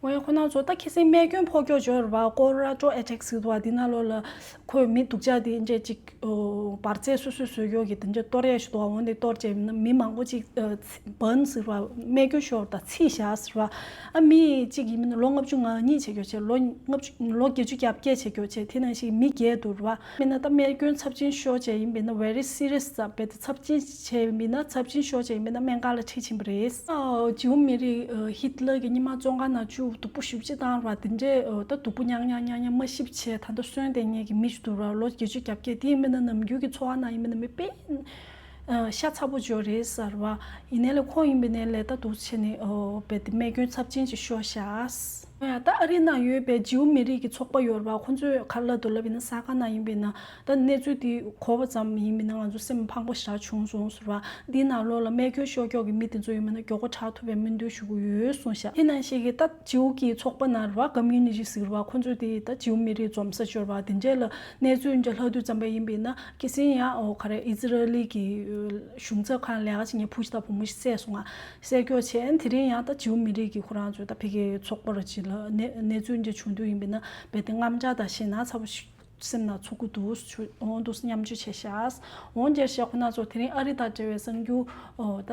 འོ་ཡ། ཁོ་ན་ཚོ་ད་ཁ་སང་རྨས་སྐྱོན་ཕོག་རྒྱུ་ཅིག་ཡོད་རེད་བ། ཀོ་ལོ་ར་ཌོ་ཨེ་ཊེག་ཟེར་བ་འདི་ནང་ལོགས་ལ་ཁོས་མི་སྡུག་ཅག་དེ་འདྲས་ཅིག་ཨོ་འབར་རྫས་སོ་སོས་བཟོས་ཡོད་ཀྱི་དེ་འདྲས་གཏོར་ཡས་ཞིག་འདུག་བ། འོ་འདི་གཏོར་བྱས་མི་མང་པོ་ཅིག་ཨ་འཚིག་བར་ཟེར་བ། རྨས་སྐྱོན་ཤོར་དང་འཚིག་བཞག་ཟེར་བ། ཨ་མི་གཅིག་ཡིན་མིན་ལོ་ལྔ་བཅུ་ང་གཉིས་བྱེད་རྒྱུ་བྱས། ལོ་ལྔ་བཅུ་ལོ་བརྒྱད་ཅུ་གྱ་བརྒྱད་བྱེད་རྒྱུ་བྱས། དེ་ནང་བཞིན་མི་བརྒྱད་འདུག་རེད་བ། མིན་ན་ད་རྨས་སྐྱོན་ཚབས་ཆེན་ཤོར་བྱས་ཡིན་པས་ན་very serious ཙམ་རྦད་དེ་ཚབས་ཆེན་བྱས་མིན་ན་ཚབས་ཆེན་ཤོར་བྱས་ཡིན་པས་ན་སྨན་ཁང་ལ་ཁྲིད་ཕྱིན་པ་རེད། ཨ་ཇིའུ་མི་རིགས་ཨ་ཧིད་ལར་གྱི་སྔོན་མ་བཙོན་ཁང་ནང་བཅུག་སྡུག་པོ་ཞེ་པོ་ཅིག་བཏང་བ་དེ་འདྲས་ཨ་ད་སྡུག་པོ་མྱངས་མྱངས་མྱངས་མྱངས་མ་ཤི་བྱས་ད་ལྟ་གསོན་བསྡད་མཁན་གྱི་མི་ཞིག་འདུག་ར། ལོ་བརྒྱད་ཅུ་གྱ་བརྒྱད་དེ་ཡིན་པས་ན་ནམ་རྒྱུན་གྱི་འཚོ་བ་ནང་ཡིན་པས་ན་མི་དཔེ་ཨ་ཤ་ཚ་པོ་ཅིག་རེད་ཟེར་བ། ཡིན་ནའི་ལས་ཁོ་ཡིན་པས་ནའི་ལས་ད་འདུག་བྱས་ནས་ཨ་རྦད་དེ་རྨས་སྐྱོན་ཚབས་ཆེན་ཅིག་ཤོར་ཤག་ད་ཨ་རི་ནང་ཡོད་པའི་ཇིའུ་མི་རིགས་ཀྱི་ཚོགས་པ་ཡོད་རེད་བ། ཁོང་ཚོས་ག་རེ་ལབ་འདུག་ལབ་ཡིན་ན་གསར་ཁང་ནང་ཡིན་པས་ན་ད་གནས་ཚུལ་འདི་གོ་བ་ཙམ་ཡིན་པས་ན་ང་ཚོ་སེམས་ཕངས་པོ་ཞེ་དྲག་བྱུང་སོང་ཟེར་བ། འདི་ནང་ལོགས་ལ་རྨས་སྐྱོན་ཤོར་ཀྱོག་གི་མི་དེ་ཚོ་ཡིན་པས་ན་མགྱོགས་པོ་དྲག་ཐུབ་པའི་སྨོན་འདུན་ཞུ་གི་ཡོད་གསུངས་ཤག་དེ་ནང་བཞིན་གྱི་ད་ཇིའུ་གི་ཚོགས་པ་ནང་རེད་བ། ཀོ་མིའུ་ནི་ཊི་ཟེར་བ། ཁོང་ཚོས་དེ་ད་ཇིའུ་མི་རིགས་འཛོམས་ས་ཅིག་ཡོད་རེད་བ། དེ་འདྲས་ལ་གནས་ཚུལ་འདྲ་ལྷག་དུས་ཙམ་པ་ཡིན་པས་ན་ཁ་སང་ཡང་ཨོ་ག་རེ་ཨི་ཛི་རལ་གྱི་གཞུང་ཚབ་ཁང་ལས་ཀ་བྱེད་མཁན་བུ་ཞིག་དང་བུ་མོ་ཞིག་བསད་སོང་ང་། བསད་རྒྱུ་བྱས། དེ་རིང་ཡང་ད་ཇིའུ་མི་རིགས་ཀྱི་ཁོ་རང་ཚོའི་ད་ཕ་གིའི་ཚོགས་པ་ར་ཅིག་ལ་གནས་གནས་ཚུལ་འདྲ་བྱུང་དུས་ཡིན་པས་ན་རྦད་དེ་དངངས་སྐྲག་དང་ཞེད་སྣང་ཚ་པོ་ཞིག་སེམས་ནང་ཚོར་གི་འདུག་འོང་འདུག་སྙམ་བརྗོད་བྱས་ཤག་འོང་རྒྱལ་ཤག་ཁོ་ན་ཚོ་དེ་རིང་ཨ་རི་དང་འབྲེལ་བའི་གསར་འགྱུར་ཨོ་ད་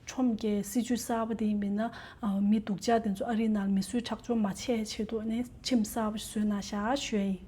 ཁྲོམ་གྱི་སྲིད་བྱུས་གསར་པ་དེ་ཡིན་པས་ན་ཨ་མི་སྡུག་ཅག་དེ་ཚོ་ཨ་རིའི་ནང་ལ་མི་གསོད་ཁྲག་སྦྱོར་མ་བྱས་ཆེད་དུ་ནས་ཁྲིམས་གསར་པ་ཞིག་བཟོས་གནང་ཤག་ཞུ་ཡ་ཡིན།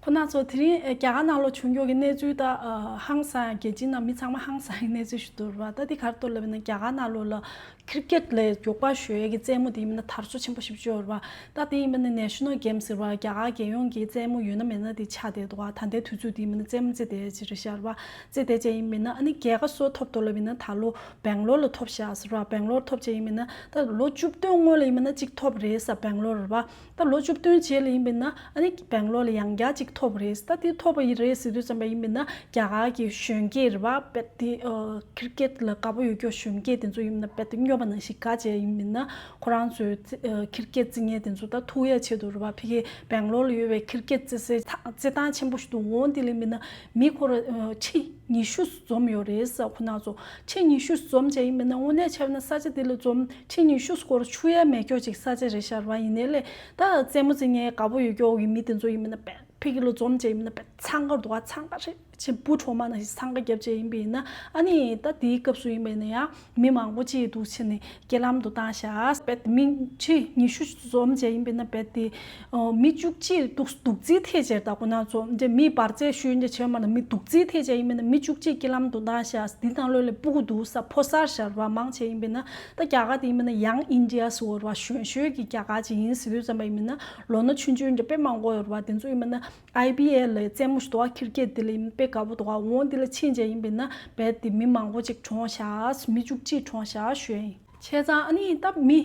ཁོ་ན་ཚོ་དེ་རིང་རྒྱ་གར་ནང་ལོགས་བྱུང་ཡོད་ཀྱི་གནས་ཚུལ་ད་ཨ་ཧང་སང་། རྒྱལ་སྤྱིའི་ནང་མི་ཚང་མ་ཧང་སང་གི་གནས་ཚུལ་ཞིག་འདུག་ར་བ། ད་འདི་ག་རེ་འདུག་ལབ་ན་རྒྱ་གར་ནང་ལོགས་ལ་ཁིར་ཀེད་ལ་མགྱོགས་པ་ཞོན་ཡས་ཀྱི་རྩེད་མོ་དེ་ཡིན་ན་དར་སྲོལ་ཆེན་པོ་ཞིག་ཅིག་ཡོད་ར་བ། ད་དེ་ཡིན་པ་ན་ནེ་ཤ་ནལ་གེམ་ཟེར་བ་རྒྱ་གར་རྒྱལ་ཡོངས་ཀྱི་རྩེད་མོ་ཡོད་ན་མེད་ན་དེ་ཆགས་བསྡད་འདུག་ག་ད་ལྟའི་དུས་ཚོད་དེ་ཡིན་པ་ན་རྩེད་མོ་རྩེ་བསྡད་ཡས་ཅིག་རེད་ཤག་ར་བ། རྩེ་བསྡད་བྱས་ཡིན་པས་ན་ཨ་ནི་རྒྱལ་ཁ་སུ་ཐོབ་འདུག་ལབ་ཡིན་ན་ད་ལོ་སྦེང་ལོར་ལ་ཐོབ་ཤག་ཟེར་བ། སྦེང་ལོར་ཐོབ་བྱས་ཡིན་པས་ན་ད་ལོ་བཅུ་བདུན་སྔོན་ལ་ཡིན་པས་ན་གཅིག་ཐོབ་རེད་ས་སྦེང་ལོར་ར་བ། ད་ལོ་བཅུ་བདུན་རྗེས་ལ་ཡིན་པས་ན་ཨ་ནི་སྦེང་ལོར་ལ་ཡང་བསྐྱར་གཅིག་ཐོབ་རེད། ད་དེ་ཐོབ་པ་ཡིན་རེད་ཟེར་དུས་ཙམ་པ་ཡིན་པས་ན་རྒྱ་གར་གྱི་གཞོན་སྐྱེས་རེད་བ། རྦད་དེ་ཨ་ཁིར་ཀེད་ལ་དགའ་པོ་ཡོད་ཀྱོག་གཞོན་སྐྱེས་དེ་ཚོ་ཡིན་པས་ན་རྦད་དེ་སྨྱོ་པ་ནང་བཞིན་དགའ་བྱས་ཡིན་པས་ན་ཁོ་རང་ཚོའི་ཨ་ཁིར་ཀེད་རྩེ་མཁན་དེ་ཚོ་ད་ཐུག་ཡ་ཆེད་དུ་རེད་བ། ཕ་གི་སྦེང་ལོར་ལ་ཡོད་པའི་ཁིར་ཀེད་རྩེ་སའི་རྩེད་ཐང་ཆེན་པོ་ཞིག་ཏུ་འོང་དེ་ལ་ཡིན་པས་ན་མི་ཁོ་ར་ཨ་ཁྲི་ཉི་ཤུ་འཛོམས་ཡོད་རེད་ས། ཁོ་ན་ཚོ་ཁྲི་ཉི་ཤུ་འཛོམས་བྱས་ཡིན་པས་ན་དངོས་གནས་བྱས་པ་ན་ས་ཆ་དེ་ལ་འཛོམས་ཁྲི་ཉི་ཤུ་སྐོར་ཆུ་ཡ་མེད་ཀྱོག་ཅིག་ས་ཆ་རེད་ཤག་ར་བ། ཡིན་ནའི་ལས་ད་རྩེད་མོ་རྩེ་མཁན་དགའ་པོ་ཡོད་ཀྱོག་གི་མི་དེ་ཚོ་ཡིན་པས་ན་དཔེ་ཕ་གི་ལ་འཛོམས་བྱས་ཡིན་པས་ན་དཔེ་འཚང་ཁ་འདུག་ག་འཚང་ཁ་རེད་ཆེ་བུ་གྲོགས་མ་ནང་བཞིན་འཚང་ཁ་བརྒྱབ་བྱས་ཡིན་པས་ཡིན་ན་ཨ་ནི་ད་དེའི་སྐབས་སུ་ཡིན་པས་ན་ཡང་མི་མང་པོ་ཅིག་འདུག་བྱས་ནས་རྐྱེན་ལམ་དུ་བཏང་ཤག་རྦད་མི་ཁྲི་ཉི་ཤུ་འཛོམས་བྱས་ཡིན་པས་ན་རྦད་དེ་ཨོ་མི་བཅུ་གཅིག་འདུག་སྡུག་རྩིས་ཐེབས་བྱས་ད་ཁོ་ན་ཚོ་འདྲ་མི་འབར་རྫས་ཤུལ་འདྲ་བྱས་མ་ན་མི་སྡུག་རྩིས་ཐེབས་བྱས་ཡིན་པས་ན་མི་བཅུ་གཅིག་རྐྱེན་ལམ་དུ་བཏང་ཤག་འདི་ནང་ལོགས་ལ་སྤུ་གུ་འདུག་ས་ཕོ་གསར་ཤག་ར་བ། མང་ཆེ་ཡིན་པས་ན་ད་རྒྱ་གར་དེ་ཡིན་པས་ན་ཡང་ཨིན་ཌི་ཡ་ཟེར་བ་གཞོན་ཤོས་ཀྱི་རྒྱ་གར་ཅིག་ཡིན་ཟེར་དུས་ཙམ་པ་ཡིན་པས་ན་ལོ་ན་ཆུང་ཆུང་འདྲ་དཔེ་མང་པོ་ཡོད་ར་བ། དེ་ཚོ་ཡིན་པས་ན་ཨའི་པི་ཨེལ་ལ་རྩེད་མོ་ཞིག་འདུག་ག་ཁིར་ཀེད་དེ་ལ་ཡིན་དཔེ་དགའ་པོ་འདུག་ག་འོང་དེ་ལ་ཕྱིན་བྱས་ཡིན་པས་ན་རྦད་དེ་མི་མང་པོ་ཅིག་གྲོངས་ཤག་མི་བཅུ་གཅིག་གྲོངས་ཤག་ཞུ་ཡ་ཡིན། བྱས་ཙང་ཨ་ནི་ད་མི་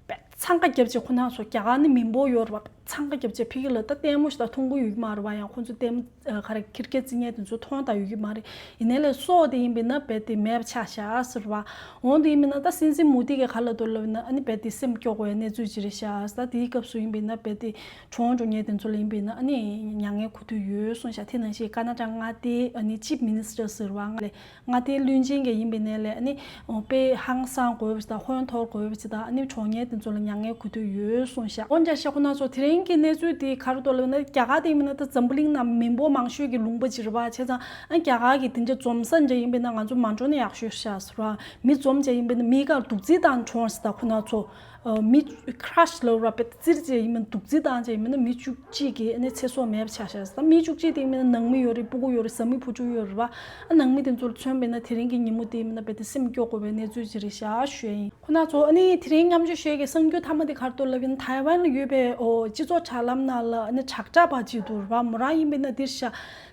དཔེ་ འཚང་ཁ་རྒྱབ་བྱས་ཁོ་ན་ཚོ་རྒྱ་གར་ནི་མི་འབོར་ཡོད་རེད་བ། འཚང་ཁ་རྒྱབ་བྱས་ཕ་གི་ལ་ད་ལྟད་མོ་ཞིག་ད་མཐོང་གི་ཡོད་ཀྱི་མ་རེད་བ། ཡང་ཁོ་ཚོ་ལྟད་མོ་ཨ་ག་རེ་ཁིར་ཀེ་རྩི་མཁན་དེ་ཚོ་མཐོང་ད་ཡོད་ཀྱི་མ་རེད། ཡིན་ནའི་ལས་སོགས་དེ་ཡིན་པས་ན་རྦད་དེ་མེད་པ་ཆགས་ཤག་ཟེར་བ། འོང་དེ་ཡིན་པས་ན་ད་སྲིད་འཛིན་མོ་དི་གི་ག་ལ་དོ་ལབ་ན་ཨ་ནི་རྦད་དེ་སེམས་སྐྱོ་དགོས་ཡ་གནས་ཚུལ་ཅིག་རེད་ཤག། ད་དེའི་སྐབས་སུ་ཡིན་པས་ན་རྦད་དེ་གྲོངས་འགྲོ་མཁན་དེ་ཚོ་ལ་ཡིན་པས་ན་ཨ་ནི་མྱ་ངན་གོ་ཐུབ་ཡོད་གསུངས་ཤག། དེ་ནང་བཞིན་ཀ་ན་ཌ་མངའ་སྡེའི་ཨ་ནི་ཅིབ་མི་ནི་སི་ཊར་ཟེར་བ་ལས། མངའ་སྡེའི་བློན་ཆེན་གྱི་ཡིན་པའི་ནས་ལས་ཨ་ནི་དཔེ་ཧང་སང་དགོས་པ་ཅིག་དང་ཧོན་འཐོར་དགོས་པ་ཅིག་དང་ཨ་ནི་གྲོངས་མཁན་དེ་ཚོ་ལ་མྱ་ངན་གུ་དུས་ཡོད་གསུངས་ཤག། འོན་ཀྱང་ཤག་ཁོ་ན་ཚོ་དེ་རིང་གི་གནས་ཚུལ་དེ་ག་རེ་འདུག་ལབ་ན་རྒྱ་གར་དེ་ཡིན་པ་ན་ད་འཛམ་བུ་གླིང་ནང་མི་འབོར་མང་ཤོས་ཀྱི་ལུང་པ་ཅིག་རེད་བ། བྱས་ཙང་ཨ་རྒྱ་གར་གྱི་དེ་འདྲ་འཛོམས་ས་འདྲ་ཡིན་པས་ན་ང་ཚོ་མ་འགྲོ་ན་ཡག་ཤོས་ཤག་ཟེར་བ། མི་འཛོམས་བྱས་ཡིན་པས་ན་མི་གར་རྡུག་རྫི་བཏང་གྲོངས་ཟེར། ད་ཁོ་ན་ཚོ་མི་ཁྲ་ཤི་ལབ་ར་པེ་ཙིར་བྱས་ཡིན་པས་ན་རྡུག་རྫི་བཏང་བྱས་ཡིན་པས་ན་མི་བཅུ་གཅིག་གི་ཨ་ནི་ཚེ་སྲོག་མེད་པ་ཆགས་ཤག། ད་མི་བཅུ་གཅིག་དེ་མིན་ན་ནང་མི་ཡོད་རེད། སྤུ་གུ་ཡོད་རེད། བཟའ་མི་བུ་ཕྲུག་ཡོད་རེད་བ། ཨ་ནང་མི་དེ་ཚོར་མཚོན་པས་ན་དེ་རིང་གི་ཉིན་མོ་དེ་མིན་ན་རྦད་དེ་སེམས་སྐྱོ་དགོས་པའི་གནས་ཚུལ་ཅིག་རེད་ཤག་ཞུ་ཡ་ཡིན། ཁོ་ན་ཚོ་ཨ་ནི་དེ་རིང་མཉམ་སྤྱོད་ཞུ་ཡ་གི་གསར་འགྱུར་མཐའ་མ་དེ་ག་རེ་འདུག་ལབ་ཡིན། ཐའེ་ཝན་ལ་ཡོད་པའི་ཨོ་སྤྱི་ཚོགས་དྲ་ལམ་ནང་ལ་ཨ་ནི་དྲག་དྲག་པ་ཅིག་འདུག་རེད་བ། མོ་རང་ཡིན་པས་ན་འདིར་ཤག་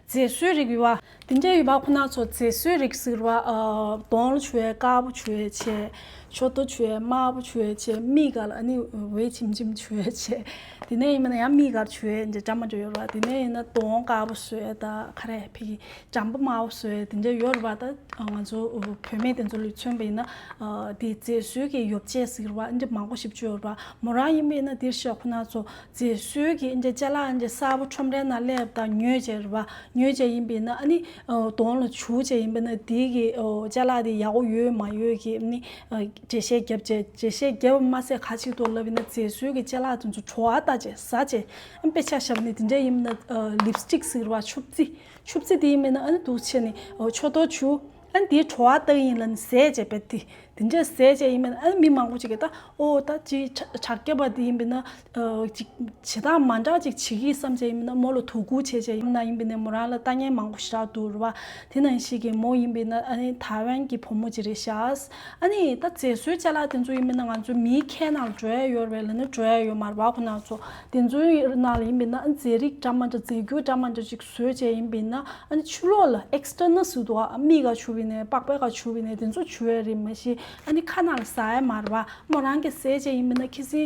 མཛེས་བཟོའི་རིགས་ཡོད་བ། དེ་འདྲ་ཡོད་པ་ཁོ་ན་ཚོ་མཛེས་བཟོའི་རིགས་ཟེར་བ། ཨ་གདོང་ལ་བྱུག་ཡས་དཀར་པོ་བྱུག་ཡས་བྱས། ཕྱོགས་དོ་བྱུག་ཡས་དམར་པོ་བྱུག་ཡས་བྱས། མིག་སྒང་ལ་ཨ་ནི་འོད་ཆེམ་ཆེམ་བྱུག་ཡས་བྱས། དེ་ནས་ཡིན་པ་ན་ཡང་མིག་སྒང་བྱུག་ཡས་འདྲ་འདྲ་མ་འདྲ་ཡོད་རེད་བ། དེ་ནས་ཡིན་ན་གདོང་དཀར་པོ་བཟོ་ཡས་དང་ག་རེ་ཕ་གི་བྱམས་པ་དམར་པོ་བཟོ་ཡས་དེ་འདྲ་ཡོད་རེད་བ། ད་ང་ཚོ་བུད་མེད་དེ་ཚོ་ལ་མཚོན་པ་ཡིན་ན་དེ་མཛེས་བཟོའི་གི་ཡོ་བྱད་ཟེར་བ་འདྲ་མང་པོ་ཞེ་པོ་ཅིག་ཡོད་རེད་བ། མོ་རང་ཡིན་པ་ཡིན་ན་འདིར་ཤག་ཁོ་ན་ཚོ་མཛེས་བཟོའི་གི་འདྲ་ཅ་ལག་འདྲ་གསར་པ་ཁྲོམ་རའི་ནང་སླེབས་དང་ཉོས་བྱས་རེད་བ། ཉོས་བྱས་ཡིན་པ་ཡིན་ན་ཨ་ནི། ཨོ་གདོང་ལ་བྱུག་བྱས་ཡིན་པས་ན་དེའི་གི་ཨོ་ཅ་ལག་དེ་ཡག་པོ་ཡོད་མ་ཡོད་ཀྱི་ནི་ཨ་འགྲེལ་བཤད་བརྒྱབ་བྱས། འགྲེལ་བཤད་བརྒྱབ་པ་མ་ཟད་ག་ཅིག་འདུག་ལབ་ཡིན་ན་མཛེས་བཟོའི་གི་ཅ་ལག་དེ་ཚོ་བྲོ་བ་ལྟ་བྱས་ཟ་བྱས་ཨ་དཔེ་ཆ་བཞག་ནས་དེ་འདྲ་ཡིན་ན་ཨ་ལིབ་སི་ཊིག་ཟེར་བ་ཆུ་བརྩི། ཆུ་བརྩི་དེ་ཡིན་པས་ན་ཨ་ནི་འདུག་བྱས་ནས་ཨོ་ཕྱོགས་མཐོང་བྱུག་ཨ་ནི་དེའི་བྲོ་བ་ལྟ་གི་ཡིན་ལབ་ནས་ཟས་བྱས་པས་དེ། དེ་འདྲས་ཟས་བྱས་ཡིན་པས་ན་ཨ་ནི་མི་མང་པོ་ཅིག་གིས་ད་ཨོ་ད་ཅིག་དྲག་སྐྱེད་པ་དེ་ཡིན་པས་ན་ཨ་ཅིག་བྱེད་སྟངས་མ་འདྲ་ཅིག་བྱེད་ཀྱི་བསམ་བྱས་ཡིན་པས་ན་མོ་ལ་དོ་ཁུར་བྱས་བྱས་ཡིན་ན་ཡིན་པས་ན་མོ་རང་ལ་ལྟ་ཉན་མང་པོ་ཞེ་དྲག་འདུག་རེད་བ། དེ་ནང་བཞིན་གྱི་མོ་ཡིན་པས་ན་ཨ་ནི་ཐའེ་ཝན་གྱི་བུ་མོ་ཅིག་རེད་ཤག། ཨ་ནི་ད་མཛེས་བཟོའི་ཅ་ལག་དེ་ཚོ་ཡིན་པས་ན་ང་ཚོ་མིའི་ཁའི་ནང་ལ་འགྲོ་ཡ་ཡོད་རེད་ལབ་ན་འགྲོ་ཡ་ཡོད་མ་རེད་བ། ཁོ་ན་ཚོ་དེ་ཚོའི་ནང་ལ་ཡིན་པས་ན་ཨ་མཛེས་རིགས་འདྲ་མ་འདྲ་མཛེས་རྒྱུ་འདྲ་མ་འདྲ་ཅིག་བཟོས་བྱས་ཡིན་པས་ན་ཨ་ནི་ཕྱི་ལོགས་ལ་ཨེག་སི་ཊར་ནལ་ཟེར་འདུག་ཨ། མིག་ག་བྱུག་པའི་ནས་པགས་པའི་ག་བྱུག་པའི་ནས་དེ་ཚོ་བྱུག་ཡ་རེད། མ་གཞི་ཨ་ནི་ཁ་ནང་ལ་ཟ་ཡ་མ་རེད་བ། མོ་རང་གི་ཟས་བྱས་ཡིན་པས་ན་ཁ་སང་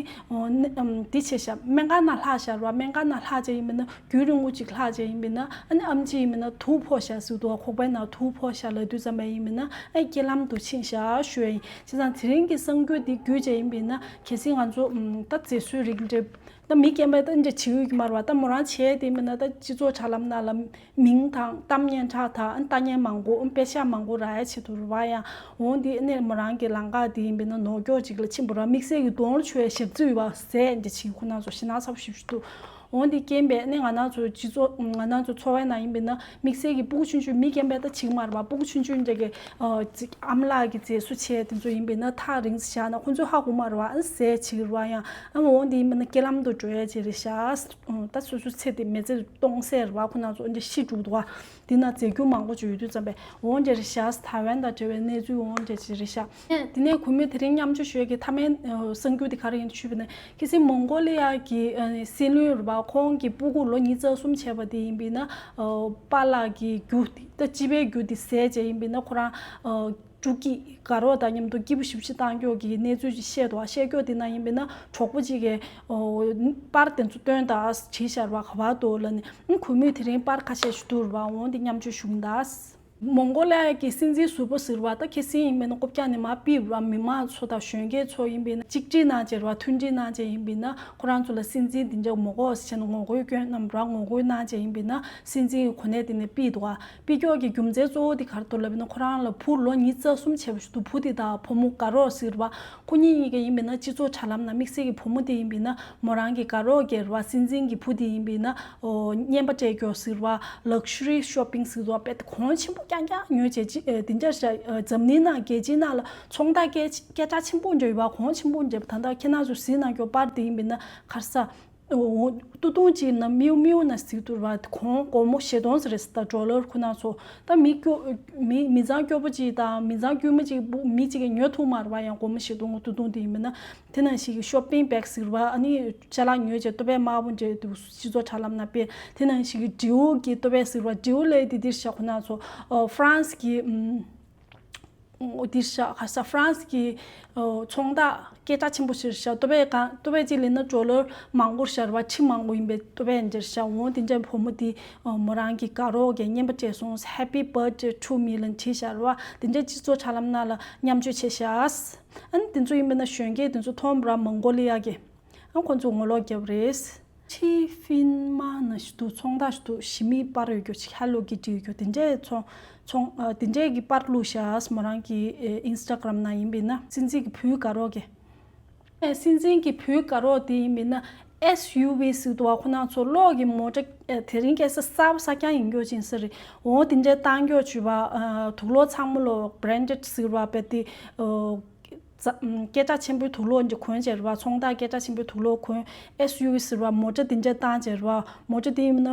འདི་བྱས་ཤག། སྨན་ཁང་ནང་ལྷག་ཤག་རེད་བ། སྨན་ཁང་ནང་ལྷག་བྱས་ཡིན་པས་ན་རྒྱུན་རིང་པོ་ཅིག་ལྷག་བྱས་ཡིན་པས་ན་ཨ་ནི་ཨེམ་ཆི་ཡིན་པས་ན་དུག་ཕོག་ཤག་ཟེར་འདུག་ཨ། ཁོག་པའི་ནང་དུག་ཕོག་ཤག་ལབ་དུས་ཙམ་པ་ཡིན་པས་ན་ཨ་རྐྱེན་ལམ་དུ་ཕྱིན་ཤག་ཞུ་ཡ་ཡིན། བྱས་ཙང་དེ་རིང་གི་གསར་འགྱུར་འདི་བརྒྱུད་བྱས་ཡིན་པས་ན་གལ་སྲིད་ང་ཚོ་ད་མཛེས་བཟོའི་རིགས་འདྲ་ད་མི་རྒན་པས་ད་འདྲ་བྱེད་འོས་ཀྱི་མ་རེད་བ། ད་མོ་རང་བྱས་དེ་མིན་ན་ད་སྤྱི་ཚོགས་དྲ་ལམ་ནང་ལ་མིང་དང་གཏམ་སྙན་གྲགས་དང་ལྟ་མཁན་མང་པོ་དཔེ་ཆ་མང་པོ་རག་ཡ་ཆེད་དུ་རེད་བ། ཡང་འོང་དེ་ནས་མོ་རང་གི་ལམ་ཁ་དེ་ཡིན་པས་ན་ནོར་འཁྱོག་ཅིག་ལ་ཕྱིན་པ་རེད་བ། དམིགས་བསལ་གྱི་གདོང་ལ་བྱུག་ཡ་ཞབས་རྩི་ཡོད་པ་ཟས་འདྲ་བྱེད་ཁོ་ན་ཚོ་ཞེད་སྣང་ཚ་པོ་ཞེ་པོ་ཞིག་འདུག། འོང་དེ་རྐྱེན་པས་ནི་ང་རང་ཚོ་སྤྱི་ཚོགས་ང་རང་ཚོ་འཚོ་བའི་ནང་ཡིན་པས་ན་དམིགས་བསལ་གྱི་སྤུ་གུ་ཆུང་ཆུང་མི་རྒན་པས་ད་བྱེད་ཀྱི་མ་རེད་བ། སྤུ་གུ་ཆུང་ཆུང་འདྲ་གི་ཨ་ཅིག་ཨ་མ་ལགས་ཀྱི་མཛེས་བཟོ་བྱས་དེ་ཚོ་ཡིན་པས་ན་ཐག་རིང་ཙམ་བཞག་ན་ཁོ་ཚོས་ཧ་གོ་མ་རེད་བ། ཨ་ཟས་བྱེད་ཀྱི་རེད་བ། ཡང་ཨ་འོང་དེ་ཡིན་པས་ན་རྐྱེན་ལམ་དུ་འགྲོ་ཡ་ཅིག་རེད་ཤག། ད་སོ་སོའི་ཚེ་དེ་མི་ཚེ་སྟོང་ཟད་རེད་བ། ཁོ་ན་ཚོ་འདི་ཤི་འགྲོ་འདུག་བ། འདི་ན་མཛེས་རྒྱུ་མང་པོ་ཅིག་ཡོད་དུས་ཙམ་པས་འོང་འདྲ་རེད་ཤག། ཐའེ་ཝན་དང་འབྲེལ་བའི་གནས་ཚུལ་འོང་འདྲ་ཅིག་རེད་ཤག། དེ་ནས་གུས་མོས་དེ་རིང་མཉམ་སྤྱོད་ཞུ་ཡས་ཀྱི་མཐའ་མའི་གསར་འགྱུར་དེ་ག་རེ་ཡིན་ཞུས་པ་ན་ཁ་སང་མོང་གོ་ལི་ཡ་གི་སྲིད་བློན་རེད་བ། ཁོང་གི་སྤུ་གུ་ལོ་ཉི་ཤུ་རྩ་གསུམ་བྱས་པ་དེ་ཡིན་པས་ན་པཱ་ལགས་ཀྱི་རྒྱུ་ད་སྤྱི་པའི་རྒྱུ་དེ་ཟས་བྱས་ཡིན་པས་ན་ཁོ་རང་། འབྲུག་གི་དགའ་རོགས་དང་མཉམ་དུ་སྐྱིད་པོ་ཞེ་པོ་ཅིག་བཏང་ཀྱོག་གི་གནས་ཚུལ་ཅིག་བཤད་འདུག་བཤད་ཀྱོག་དེ་ན་ཡིན་པས་ན་གྲོགས་པོ་གཅིག་གིས་ཨོ་པར་དེ་ཚོ་སྟོན་དང་བྲིས་ཤར་བ་ག་བར་འདུག་ལབ་ནས་གུས་མོས་དེ་རིང་པར་ཁ་ཤས་ཞིག་བསྡུར་བ་འོང་དེ་མཉམ་སྤྱོད་ཞུ་གི་ཡིན་ད། མོང་གོ་ལི་ཡ་གི་སྲིད་འཛིན་ཟུར་པོ་ཟེར་བ་ད་ཁ་སང་ཡིན་པས་ན་རྐུབ་བཀྱག་ནས་མར་ཕུད་བ། མི་མང་ཚོ་དང་གཞོན་སྐྱེས་ཚོ་ཡིན་པས་ན་གཅིག་སྒྲིལ་གནང་བྱས་བ་མཐུན་སྒྲིལ་གནང་བྱས་ཡིན་པས་ན་ཁོ་རང་ཚོ་ལ་སྲིད་འཛིན་དེ་འདྲ་མོ་གོ་ཟེར་བྱས་ན་ངོ་རྒོལ་སྐྱོན་རྣམས་ར་ངོ་རྒོལ་གནང་བྱས་ཡིན་པས་ན་སྲིད་འཛིན་གྱི་གོ་གནས་དེ་ནས་ཕུད་འདུག་བ། ཕུད་ཀྱོག་གི་རྒྱུ་མཚན་གཙོ་བོ་དེ་ག་རེ་འདུག་ལབ་ན་ཁོ་རང་ལ་བུ་ལོ་ཉི་ཤུ་རྩ་གསུམ་བྱས་པ་ཞིག་འདུག་བུ་དེ་དང་བུ་མོ་དགའ་རོགས་ཟེར་བ། ཁོ་གཉིས་གཉིས་ཀ་ཡིན་པས་ན་སྤྱི་ཚོགས་དྲ་ལམ་ནང་དམིགས་བསལ་གྱི་བུ་མོ་དེ་ཡིན་པས་ན་མོ་རང་གི་དགའ་རོགས་ཀྱི་རེད་བ། སྲིད་འཛིན་གྱི་བུ་དེ་ཡིན་པས་ན་ཨོ་རྔན་པ་སྤྲད་ཀྱོག་ཟེར་བ། ལག་ཤ་རི་ཤོ་པིང་ཟེར་བ་དཔེ་གོང་ཆེན་པོ་རྐྱང་རྐྱང་ཉོས་བྱས་ཅི་ཨེ་དེ་འདྲ་ཞིག་ཨེ་འཛམ་གླིང་ནང་རྒྱལ་སྤྱིའི་ནང་ལ་ཚོང་རྟགས་སྐད་སྐད་གྲགས་ཆེན་པོ་འདྲ་ཡོད་བ། གོང་ཆེན་པོ་འདྲ་ད་ལྟ་ཁྱེད་རང་ཚོ་གཟིགས་གནང་ཀྱོག་པར་དེ་ཡིན་པས་ན་ག་རེ་ཟ། འོ། ཏུ་ཏུང་ཅིག་ན་མིའུ་མིའུ་ན་ཟིག་ཏུ་ར་ཁོང་སྒོར་མོ་བཞི་སྟོང་ཟེར་རེད་ཟེར་ད་ཌོ་ལར་ཁོ་ན་ཚོ་ད་མི་སྐྱོ་མི་མི་ཚང་སྐྱོ་པོ་ཅིག་དང་མི་ཚང་དཀྱུས་མ་ཅིག་པུ་མི་ཅིག་གིས་ཉོ་ཐུབ་མ་རེད་བ། ཡང་སྒོར་མོ་བཞི་སྟོང་ཏུ་ཏུང་དེ་ཡིན་མིན་ན་དེ་ནང་བཞིན་གྱི་ཤོ་པིང་བེག་ཟེར་བ་ཨ་ནི་ཅ་ལག་ཉོས་བྱས་ཏོ་པའི་དམར་པོ་འདྲ་འདུག་སྤྱི་ཚོགས་དྲ་ལམ་ན་དཔེ་དེ་ནང་བཞིན་གྱི་ཌིའོ་གི་ཏོ་པའི་ཟེར་བ་ཌིའོ་ལས་དེ་འདིར་བཞག་ཁོ་ན་ཚོ་ཨོ་ཧྥ་རན་སི་གི་ཨམ། འོ་འདིར་ཤག་ཁ་ས་ཧྥ་རན་སི་གི་ཨོ་ཚོང་རྟགས་སྐད་གྲགས་ཆེན་པོ་ཞིག་ཤག་ཏོ་པེ་གང་ཏོ་པེ་གཅིག་ལེན་ན་ཌོ་ལར་མང་པོ་ཤར་བ་ཁྲི་མང་པོ་ཡིན་པའི་ཏོ་པེ་འདིར་ཤག་འོ་དེ་འདྲའི་བུ་མོ་དེ་ཨོ་མོ་རང་གི་དགའ་རོགས་ཀྱི་རྔན་པ་སྤྲད་སོང་། Happy birthday to me ལབ་བྲིས་ཤར་བ་དེ་འདྲའི་སྤྱི་ཚོགས་དྲ་ལམ་ནང་ལ་མཉམ་སྤྱོད་བྱས་ཤག་ཨ་ནི་དེ་ཚོ་ཡིན་པས་ན་གཞོན་སྐྱེས་དེ་ཚོ་མཐོང་བ་མོང་གོ་ལི་ཡ་གི་ཨ་ཁོ་ཚོ་ངོ་ལོག་བརྒྱབ་རེད། ཕྱི་ཕིན་མ་ན་ཞིག་འདུག་ཚོང་རྟགས་ཞིག་འདུག་ཞི་མི་པར་ཡོད་རྒྱུ་ཅིག Hello Kitty ཡོད་རྒྱུ་དེ་འདྲས་ཚོང་ཚོང་ཨ་དེ་འདྲས་ཀྱི་པར་བླུགས་ཤག་མོ་རང་གི་ཨེ་ཨིན་སི་ཊ་གྷ་རམ་ནང་ཡིན་པས་ན་སྲིད་འཛིན་གྱི་བུའི་དགའ་རོགས་ཀྱི་ཨེ་སྲིད་འཛིན་གྱི་བུའི་དགའ་རོགས་དེ་ཡིན་པས་ན་ཨེས་ཡུ་ཝི་ཟེར་འདུག་བ། ཁོ་རང་ཚོ་གློག་གི་མོ་ཊ་ཨེ་དེ་རིང་ཁ་སང་གསར་པ་གསར་རྐྱང་ཡིན་རྒྱུ་ཅིག་ཡིན་ས་རེད། འོ་དེ་འདྲས་བཏང་རྒྱུ་བྱུས་པ་ཨ་དུག་ལོག་ཚང་མ་ལོ་branded ཟེར་བ་བས་དེ་ཨོ། ཙ་ཨམ་སྐད་གྲགས་ཆེན་པོའི་དུག་ལོག་འདི་གོན་བྱས་རེད་བ། ཚོང་རྟགས་སྐད་གྲགས་ཆེན་པོའི་དུག་ལོག་གོན། ཨེས་ཡུ་ཝི་ཟེར་བ། མོ་ཊ་འདི་འདྲས་བཏང་བྱས་རེད་བ། མོ་ཊ་འདི་ཡིན་ན་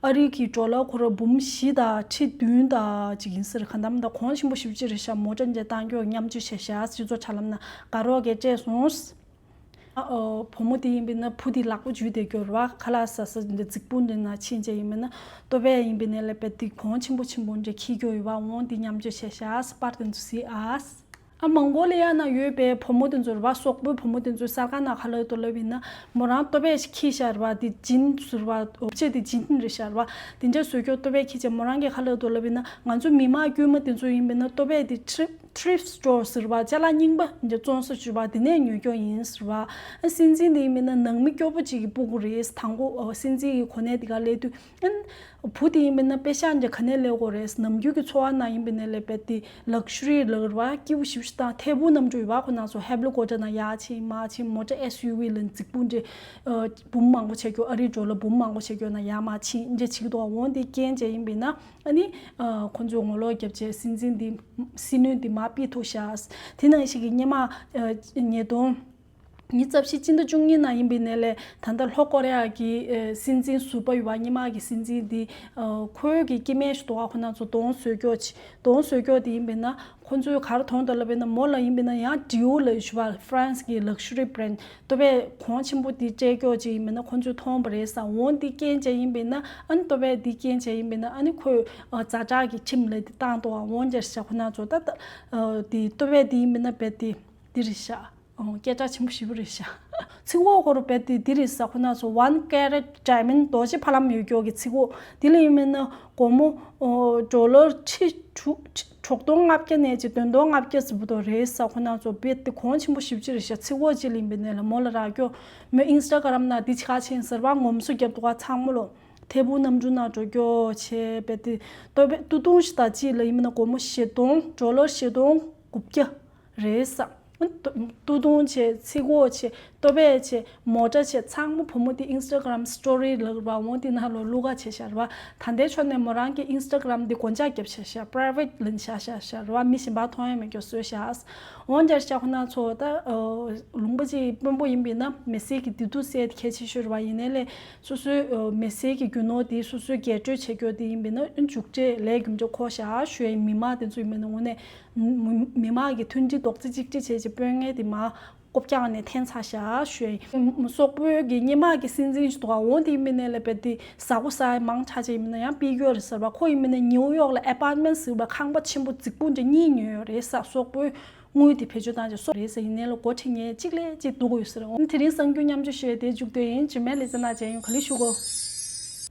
ཨ་རི་གི་ཌོ་ལར་ཁོ་ར་འབུམ་བཞི་དང་ཁྲི་བདུན་དང་ཅིག་ཡིན་ས་རེད། གང་ལྟར་མིན་ད་གོང་ཆེན་པོ་ཞེ་པོ་ཅིག་རེད་ཤག་མོ་ཊ་འདི་འདྲས་བཏང་རྒྱུ་མཉམ་སྤྱོད་བྱས་ཤག་སྤྱི་ཚོགས་དྲ་ལམ་ནང་དགའ་རོགས་ཀྱིས་སྤྲད་སོང་། ཨ་ཨོ་བུ་མོ་དེ་ཡིན་པས་ན་བུ་དེ་ལག་པ་འཇུས་བསྡད་རྒྱུ་རེད་བ། ཁ་ལག་ཟ་ས་འདི་འདྲས་རྫིག་པོ་འདི་ན་ཕྱིན་བྱས་ཡིན་པས་ན་ཏོ་པེ་ཡིན་པས་ན་ལས་པས་དེ་གོང་ཆེན་པོ་ཆེན་པོ་འདྲས་འཁྱེར་རྒྱུ་ཡོད་བ། འོང་འདི་མཉམ་སྤྱོད་བྱས་ཤག་པར་དེ་ཚོ་གཟིགས་ཨ། ཨ་མོང་གོ་ལི་ཡ་ན་ཡོད་པའི་བུ་མོ་དེ་ཚོ་རེད་བ། སོག་པོའི་བུ་མོ་དེ་ཚོའི་གསར་ཁང་ནང་ཁ་ལག་དུ་ལབ་ཡིན་ན་མོ་རང་ཏོ་པེ་ཞིག་འཁྱེར་ཤག་རེད་བ། དེ་ཇིན་ཟེར་བ། ཨོ་ཅེ་དེ་ཇིན་རེད་ཤག་རེད་བ། དེ་འདྲས་བཟོ་རྒྱུ་ཏོ་པེ་འཁྱེར་བྱས་མོ་རང་གི་ཁ་ལག་དུ་ལབ་ཡིན་ན་ང་ཚོ་མི་མང་དཀྱུས་མ་དེ་ཚོ་ཡིན་པས་ན་ཏོ་པེ་དེ་ཐྲིབ་ཐྲིབ་སི་ཊོར་ཟེར་བ། ཅ་ལག་རྙིང་པ་འདི་བཙོང་ས་བྱུས་པ་དེ་ནས་ཉོ་རྒྱུ་ཡིན་ཟེར་བ། ཨ་སྲིད་འཛིན་དེ་ཡིན་པས་ན་ནང་མི་སྐྱོ་པོ་ཅིག་གི་སྤུ་གུ་རེད། དང་པོ་ཨོ་སྲིད་འཛིན་གྱི་གོ་གནས་དེ་ག་སླེབས་དུས་ཨ་བུ་དེ་ཡིན་པས་ན་པེ་ཤག་འདྲ་ག་ནས་སླེབས་དགོས་རེད། ནམ་རྒྱུན་གྱི་འཚོ་བ་ནང་ཡིན་པས་ན་ལས་པས་དེ་ལག་ཤ་རི་ལག་ར་སྐྱིད་པོ་ཞིབ་ཞིབ་དང་ཐད་འཕུར་གནམ་གྲུ་ཡོད་པ། ཁོ་ན་ཚོ་ཧེ་ལི་ཀོབ་ཊར་ནང་ཡར་ཕྱིན་མར་ཕྱིན། མོ་ཊ་ཨེས་ཡུ་ཝི་ལ་རྫིག་པོ་འདྲ་ཨ་འབུམ་མང་པོ་ཆགས་རྒྱུ། ཨ་རི་ཌོ་ལར་འབུམ་མང་པོ་ཆགས་རྒྱུ་ན་ཡར་མར་ཕྱིན་འདྲ་བྱེད་ཀྱི་འདུག་འོང་དེ་རྐྱེན་བྱས་ཡིན་པས་ན་ཨ་ནི་ཨ་ཁོ་ཚོས་ངོ་ལོག་བརྒྱབ་བྱས་སྲིད་འཛིན་འདི་སྲིད་བློན་འདི་མར་ཕུད་ཐུབ་ཤག་དེ་ནང་བཞིན་གྱི་སྔོན་མ་ཨ་ཉིས་སྟོང་ཉི་ཤུ་རྩ་བཞི་སྤྱི་ཟླ་བཅུ་གཉིས་ནང་ཡིན་པའི་ནས་ལས་ད་ལྟ་ལྷོ་ཀོ་རི་ཡ་གི་ཨེ་སྲིད་འཛིན་ཟུར་པ་ཡོད་པ། སྔོན་མ་གི་སྲིད་འཛིན་འདི་ཨ་ཁོའི་གི་སྐྱེ་དམན་ཞིག་འདུག་ག་ཁོ་ན་ཚོ་གདོང་བཟོ་རྒྱུ་ཆེ་གདོང་བཟོ་རྒྱུ་དེ་ཡིན་པས་ན་ཁོ་ཚོས་ག་རེ་མཐོང་འདུག་ལབ་པས་ན་མོ་ལ་ཡིན་པས་ན་ཡང་ཌི་ཨོར་ལབ་ཞུ་བ་ཧྥ་རན་སི་གི་ལག་ཤ་རི་བྷི་རེན་ཌི་ཏོ་པས་གོང་ཆེན་པོ་དེ་སྤྲད་རྒྱུ་ཅིག་ཡིན་པས་ན་ཁོ་ཚོས་མཐོང་བ་རེད་ས། འོང་འདི་རྐྱེན་བྱས་ཡིན་པས་ན་ཨ་ནི་ཏོ་པས་འདི་རྐྱེན་བྱས་ཡིན་པས་ན་ཨ་ནི་ཁོས་ཨ་ཛ་དྲག་གི་ཁྲིམས་ལ་དེ་བཏང་འདུག་ག་འོང་རྒྱ་ཤ་ཁོ་ན་ཚོ་ད་ད་ཨ་དེ་ཏོ་པས་དེ་ཡིན་པས་ན་རྦད་དེ་འདི་རེད་ཤག་ཨོ་སྐད་གྲགས་ཆེན་པོ་ཞེ་པོ་རེད་ཤག་ཚིག་འོག་ཁོ་རུ་རྦད་དེ་འདི་རེད་ས། ཁོ་ན་ཚོ་one carat diamond རྡོ་རྗེ་ཕ་ལམ་ཡོད་རྒྱུ་གི་ཚིག་འོག་དེ་ལ་ཡིན་མིན་ན་སྒོར་མོ་ཨོ་ཌོ་ལར་ཁྲི་དྲུག་ཁྲི་དྲུག་སྟོང་ལྔ་བརྒྱ་ནས་ཅིག་བདུན་སྟོང་ལྔ་བརྒྱ་ཙམ་བུ་དོ་རེད་ས། ཁོ་ན་ཚོ་རྦད་དེ་གོང་ཆེན་པོ་ཞེ་པོ་ཅིག་རེད་ཤག་ཚིག་འོག་ཅིག་ལ་ཡིན་པའི་ནས་ལ་མོ་ལ་རག་རྒྱུ་མོས་ཨིན་སི་ཊ་གྷ་རམ་ན་འདི་ཆ་ཆེན་ཟེར་བ་ངོམ་སོ་རྒྱབ་འདུག་ག་ཚང་མ་ལོ། ཐད་འཕུར་གནམ་གྲུ་ནང་འགྲོ་རྒྱུ་བྱས་རྦད་དེ་ཏོ་པས་སྟོང་ཕྲག་ཞིག་དང་གཅིག་ལ་ཡིན་མིན་ན་སྒོར་མོ་བཞི་སྟོང་ཌོ་ལར་བཞི་སྟོང་དགུ་བརྒྱ་རེད་ས། ཏུ་ཏུང་བྱས། ཚིག་འོག་བྱས། ཏོ་པས་བྱས། མོ་ཊ་བྱས། ཚང་མ་བུ་མོ་དེ་ཨིན་སི་ཊ་གྷ་རམ་སི་ཊོ་རི་ལབ་ར་འོང་དེ་ནང་ལོ་བླུག་ག་བྱས་ཤག་ར་བ། ད་ལྟའི་ཆ་ནས་མོ་རང་གི་ཨིན་སི་ཊ་གྷ་རམ་དེ་སྒོ་ལྕགས་བརྒྱབ་བྱས་ཤག་པ་རའི་ཝེ་ཊི་ལ་བཞག་བཞག་ཤག་ར་བ། མི་གཞན་པ་མཐོང་ཡ་མེད་རྒྱུ་བཟོས་ཤག་འོང་རྒྱ་ཤ་ཁོ་ན་ཚོ་ད་ལུང་པ་ཅིག་དཔོན་པོ་ཡིན་པས་ན་མི་སེར་གྱི་བདེ་སྡུག་སེལ་ཏེ་གལ་ཆེ་ཤོས་ར་བ། ཡིན་ནའི་ལས་སོ་སོའི་མི་སེར་གྱི་རྒྱུ་ནོར་དེ་སོ་སོའི་རྒྱས་སྤྲོས་བྱེད་རྒྱུ་དེ་ཡིན་པས་ན་མཇུག་འབྲས་ལས་རྒྱུ་འབྲས་འཁོར་ཤག་ཞུ་ཡ་ཡིན། མི་མང་དེ་ཚོ་ཡིན་པས་ན་དངོས་གནས། མི་མང་གི་མཐུན་སྒྲིལ་རྡོག་རྩ་གཅིག་སྒྲིལ་བྱས་ཀྱི་དཔོན་ངན་དེ་མར་ལྐོག་རྒྱག་ནས་འཐེན་ཚར་ཤག་ཞུ་ཡ་ཡིན། སོག་པོའི་གི་སྔོན་མ་གི་སྲིད་འཛིན་ཞིག་འདུག་ག་འོང་དེ་ཡིན་པས་ནས་ལས་རྦད་དེ་ཟ་གོ་ཟ་ཡ་མང་དྲགས་བྱས་ཡིན་པས་ན་ཡང་ཕུད་རྒྱུ་རེད་ཟེར་བ། ཁོ་ཡིན་པས་ན་ནིའུ་ཡོག་ལ་ཨེ་པར་ཊི་མེན་ཊི་ཟེར་བ་ཁང་པ་ཆེན་པོ་རྫིག་པོ་འདྲ་གཉིས་ཉོས་ཡོད་རེད་ས། སོག་པོའི་དངུལ་དེ་བེད་སྤྱོད་བཏང་བྱས་སོག་རེད་ཟེར། ཡིན་ནའི་ལ་སྒོ་ཁྲིད་མཁན་གཅིག་ལས་གཅིག་སྡུག་གོ་ཡོད་ཟེར། འོ་དེ་རིང་གསར་འགྱུར་མཉམ་སྤྱོད་ཞུ་ཡ་དེ་མཇུག་བསྡུས་ཡིན། རྗེས་མའི་ལེ་ཚན་ནང་མཇལ་ཡོང་། ག་ལེར་བཞུགས་གོ།